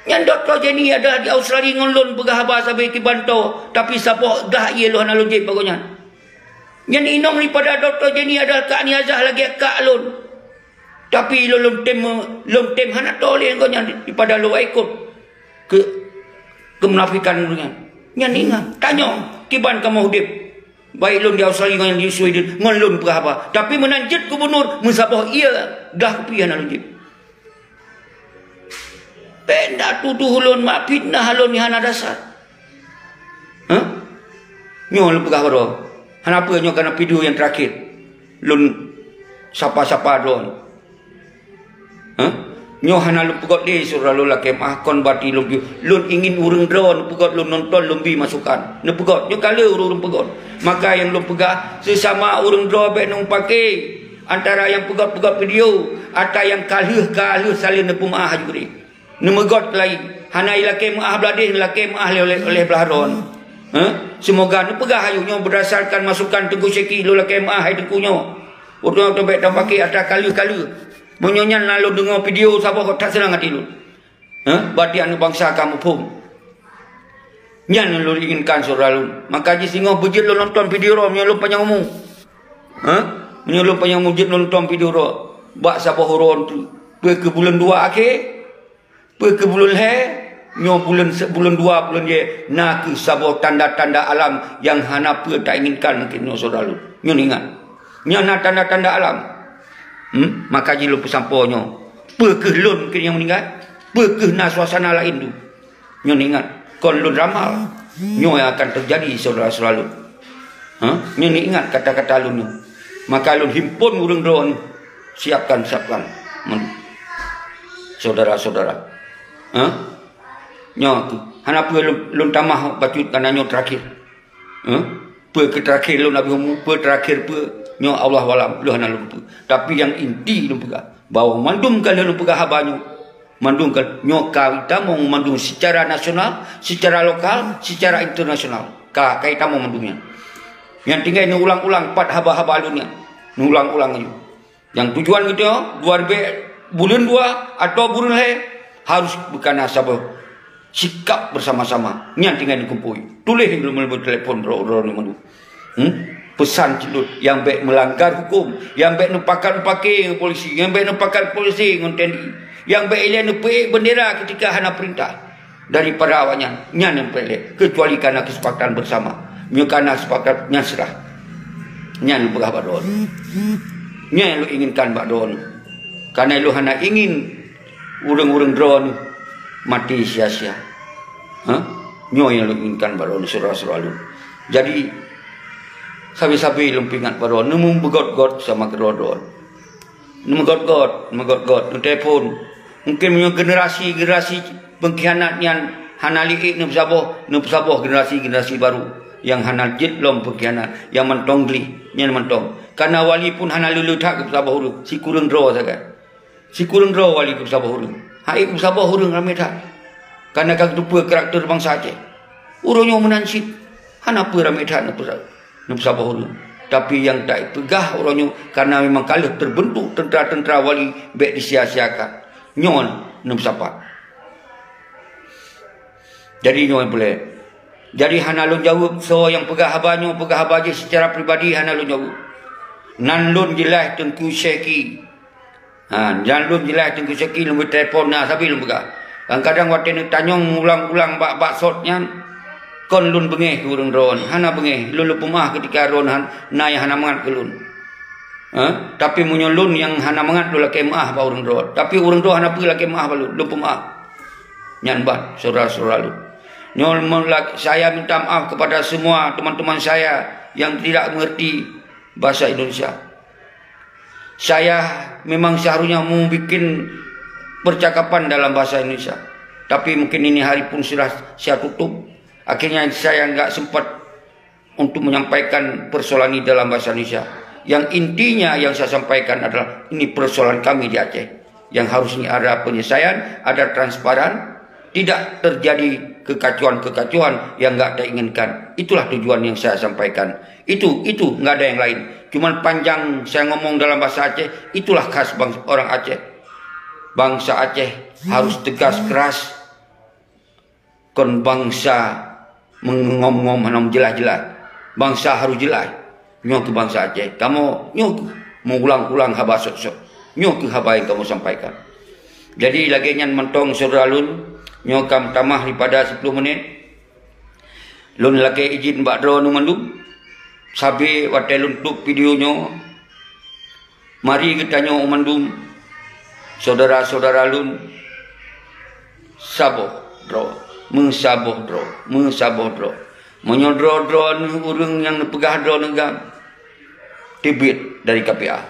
Nyan Dokto Jenny adalah di Australia ngon lôn peugah haba sabe kiban toe, tapi saboh glah ié lôn hana lôn jieb bak gobnyan. Nyan inong daripada Dokto Jenny adalah kak Niazah lagée kak lôn. Tapi lôn, lôn tem, lôn tem hana toe lé gobnyan daripada lôn ikot keu, keu munafikan gobnyan. Nyan ingat, tanyoe kiban kamoe udeb. Baik lôn di Australia ngon di Sweden, ngon lôn peugah haba. Tapi meunan jeuet gubunur, meusaboh ié glah kupi hana lôn jieb. Bék na tudoh lôn mak fitnah lôn nyang hana dasar. Hah? Nyoe lôn peugah baroe. Hana peue nyoe kana video nyang terakhir. Lôn sapa-sapa droen. Hah? Nyoe hana lôn peugét lé syedara lôn lakée meu'ah kon bati lôn piôh. Lôn ingin ureuëng droen neupeugét lôn nonton lôn bi masukan. Neupeugét, nyoe ka lheueh ureuëng-ureuëng peugét. Maka nyang lôn peugah, sesama ureuëng droe bék neumeupaké antara nyang peugét-peugét video, ata nyang ka lheueh-ka lheueh saléng neupeumeu'ah aju keudeh. Neumeugét laén, hana ilakée meu'ah blah déh, lakée meu'ah lé, lé, lé blah droen. Hah? Seumoga neupeugah ayeueng nyoe beurdasarkan masukan Teungku Syeki lôn lakée meu'ah hai Teungku nyoe. Ureuëng teubiet tapaké atra kaleue-kaleue. Meunyoe nyan na lôn deungoe video saboh that seunang até lôn. Hah? Berarti aneuk bansa ka muphom. Nyan nyang lôn inginkan syedara lôn. Maka jisingoh beujeuet lôn nonton video droe meunyoe lôn panyang umu. Hah? Meunyoe lôn panyang umu jeuet lôn nonton video droe. Bak saboh uroe tu. Peu keu buleuen dua akhé? Peu keu buleuen lhée, nyoe buleuen se-, buleuen dua, buleuen lhée, na kheueh saboh tanda-tanda alam nyang hana peue tainginkan mungken nyoe syedara lôn. Nyoe ingat. Nyoe na tanda-tanda alam. Hmm? Maka jih lôn peusampoe nyoe. Peu kheueh lôn keu nyang meuninggai? Peu kheueh na suasana laén tu? Nyoe ingat. Kon lôn ramal. Nyoe nyang akan teujadi syedara-syedara lôn. Ha? Nyoe ingat kata-kata lôn nyoe. Maka lôn himpon ureuëng droen, siapkan, siapkan. Men-, syedara-syedara. Ha? Nyoe tu. Hana peue lôn, lôn tamah bacut kana nyoe terakhir. Ha? Peue keu terakhir lôn habéh umu, peue terakhir peue, nyoe Allahu alam, lôn hana lôn peue. Tapi nyang inti lôn peugah, bahwa mandum ka lheueh lôn peugah haba nyoe, mandum ka, nyoe ka itamong mandum secara nasional, secara lokal, secara internasional. Ka, ka itamong mandum nyan. Nyang tinggai neuulang-ulang pat haba-haba lôn nyan. Neuulang-ulang laju. Nyang tujuan geutanyoe, dua ribée buleuen dua atawa buleuen lhée, harus beukana saboh sikap bersama-sama. Nyan tinggai neukumpôi. Tuléh lom, lom telepon droe-droe nyoe mandum. Hmm? Peusan cit lôn, nyang bék meulanggar huköm, nyang bék neupakat-paké ngon polisi, nyang bék neupakat polisi ngon T N I, nyang bék ilée neupeuék beundera keutika hana peurintah daripada awaknyan, nyan nyang peureulée, keucuali kana keusepakatan beusama. Meunyoe kana sepakat, nyan seurah. Nyan lôn peugah bak droeneuh. Nyan nyang lôn inginkan bak droeneuh. Kana lôn hana ingin ureuëng-ureuëng droeneuh maté sia-sia. Ha? Nyoe nyang lôn inginkan bak droeneuh, syedara-syedara lôn. Jadi, sabe-sabe lôn peuingat bak droeneuh, neumeubeugét-gét sama keudroe-droe. Neumeugét-gét, neumeugét-gét, neutelepon. Mungken meunyoe generasi-generasi pengkhianat nyan hana lé ék neupeusaboh, neupeusaboh generasi-generasi barô nyang hana jeuet lom pengkhianat, nyang mantong gleh, nyan mantong. Kana wali pun hana lé-lé that geupeusaboh ureuëng, sikureueng droe sagai. Sikureueng droe wali geupeusaboh ureuëng. Hana ék geupeusaboh ureuëng ramé that. Kana ka geuteupeue karakter bansa Aceh. Uroe nyoe meunan cit, hana peue ramé that neupeusa-, neupeusaboh ureuëng. Tapi nyang tapeugah uroe nyoe, karena memang ka lheueh terbentuk tentara-tentara wali, bèk disia-siakan. Nyoe neumeusapat. Jadi nyoe peureulèe. Jadi hana lôn jaweueb soe nyang peugah haba nyoe, peugah haba jih secara pribadi hana lôn jaweueb. Nan lôn jeulaih Teungku Syeki. Ha, dan lôn jeulaih Teungku Syeki lôn beutelepon na sabe lôn peugah. Kadang-kadang watèe neutanyong ulang-ulang bak, bak sot nyan, kon lôn beungèh keu ureueng droen, hana beungèh. Lôn lôn peumeu'ah keutika droen han-, na nyang hana mangat keu lôn. Ha? Tapi meunyoe lôn nyang hana mangat lôn lakèe meu'ah bak ureueng droen. Tapi ureueng droen hana peue lakèe meu'ah bak lôn, lôn peumeu'ah. Nyan ban, syedara-syedara lôn. Nyoe meulah saya minta maaf kepada semua teman-teman saya yang tidak mengerti bahasa Indonesia. Saya memang seharusnya mau bikin percakapan dalam bahasa Indonesia. Tapi mungkin ini hari pun sudah saya tutup. Akhirnya saya nggak sempat untuk menyampaikan persoalan ini dalam bahasa Indonesia. Yang intinya yang saya sampaikan adalah ini persoalan kami di Aceh. Yang harusnya ada penyelesaian, ada transparan, tidak terjadi kekacauan-kekacauan yang nggak diinginkan. Itulah tujuan yang saya sampaikan. Itu, itu, nggak ada yang lain. Cuman panjang saya ngomong dalam bahasa Aceh, itulah khas bangsa orang Aceh. Bangsa Aceh harus tegas keras, kon bangsa meungom-ngom hana jeulaih-jeulaih. Bangsa harus jeulaih. Nyoe keuh bangsa Aceh. Kamoe nyoe keuh meuulang-ulang haba sot-sot. Nyoe keuh haba nyang kamoe sampaikan. Jadi lagèe nyan mantong syedara lôn, nyoe ka meutamah daripada siploh menit. Lôn lakèe idhin bak droeneuh mandum. Sabe watèe lôn tutup video nyoe, mari geutanyoe mandum, syedara-syedara lôn, saboh droe, meusaboh droe, meusaboh droe. Meunyoe droe-droeneuh ureueng nyang neupeugah droeneuh GAM, teubiet dari K P A,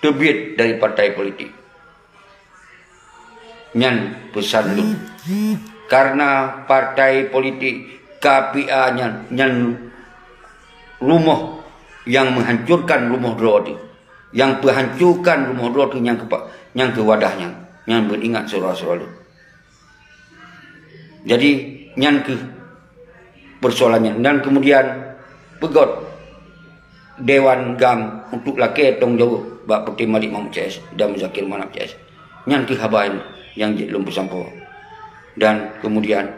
teubiet dari partai politik. Nyan peusan lôn. Karena partai politik K P A nyan, nyan rumoh nyang meuhancurkan rumoh droe teuh. Nyang peuhancurkan rumoh droe teuh nyang keupa-, nyang keu wadah nyan. Nyan beuingat syedara-syedara lôn. Jadi, nyan keuh persoalan nyan. Dan kemudian, peugöt Dewan GAM untuk lakèe tanggung jaweueb bak Peuté Malik Mahmud C S dan Muzakir Manaf C S. Nyan keuh haba nyang jeuet lôn peusampoe. Dan kemudian,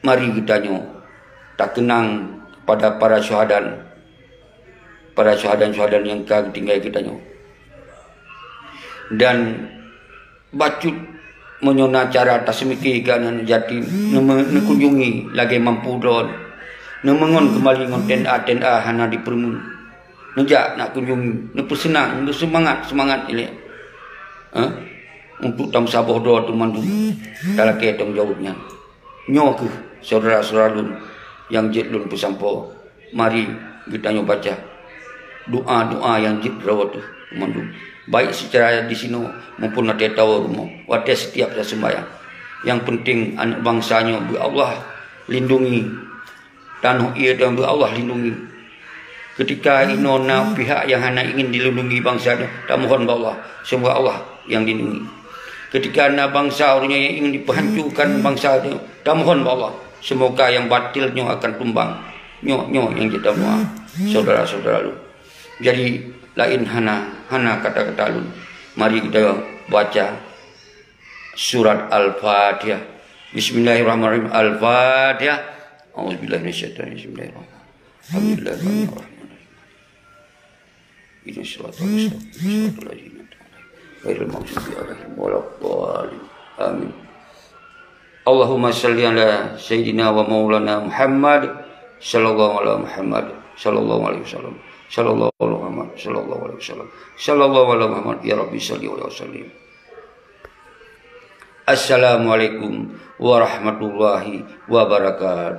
mari geutanyoe takeunang kepada para syuhada, para syuhada-syuhada nyang ka geutinggai geutanyoe. Dan bacut meunyoe na cara taseumike keu aneuk yatim, neume-, neukunjungi lagèe mampu droen. Neumeungon keumbali ngon T N A, T N A hana dipeureumeun. Neujak neukunjungi, neupeuseunang, neuseumangat, seumangat ilèe. Eh? Untuk tameusaboh droe teuh mandum talakèe tanggung jaweueb nyan. Nyoe keuh syedara-syedara lôn nyang jeuet lôn peusampoe. Mari geutanyoe baca doa-doa nyang jeuet droe teuh mandum, baik seucara disinoe maupun watèe tawoe rumoh, watèe sitiap taseumbahyang. Nyang peunteng aneuk bansa nyoe beu Allah lindungi, tanoh ié nyoe beu Allah lindungi. Keutika inoe na pihak nyang hana ingin dilindungi bansa nyoe, tamohon bak Allah, seumoga Allah nyang lindungi. Keutika na bansa ureueng nyoe nyang ingin dipeuhancurkan bansa nyoe, tamohon bak Allah, seumoga nyang batil nyoe akan tumbang. Nyoe, nyoe nyang jeuet tameudoa, syedara-syedara lôn. Jadi, laén hana, hana kata-kata lôn. Mari geutanyoe baca surat Al-Fatihah. Bismillahirrahmanirrahim. Al-Fatihah. A'udzubillahi minasyaitonirrajim. Bismillahirrahmanirrahim. Alhamdulillahirrahmanirrahim. Ihdinas siratal mustaqim. Siratal ladzina an'amta 'alaihim. Ghairil maghdubi 'alaihim waladdallin. Amin. Allahumma shalli ala sayyidina wa maulana Muhammad, sallallahu ala Muhammad, sallallahu alaihi wasallam, sallallahu ala Muhammad, sallallahu alaihi wasallam, sallallahu ala Muhammad, ya Rabbi shalli wa sallim. Assalamualaikum warahmatullahi wabarakatuh.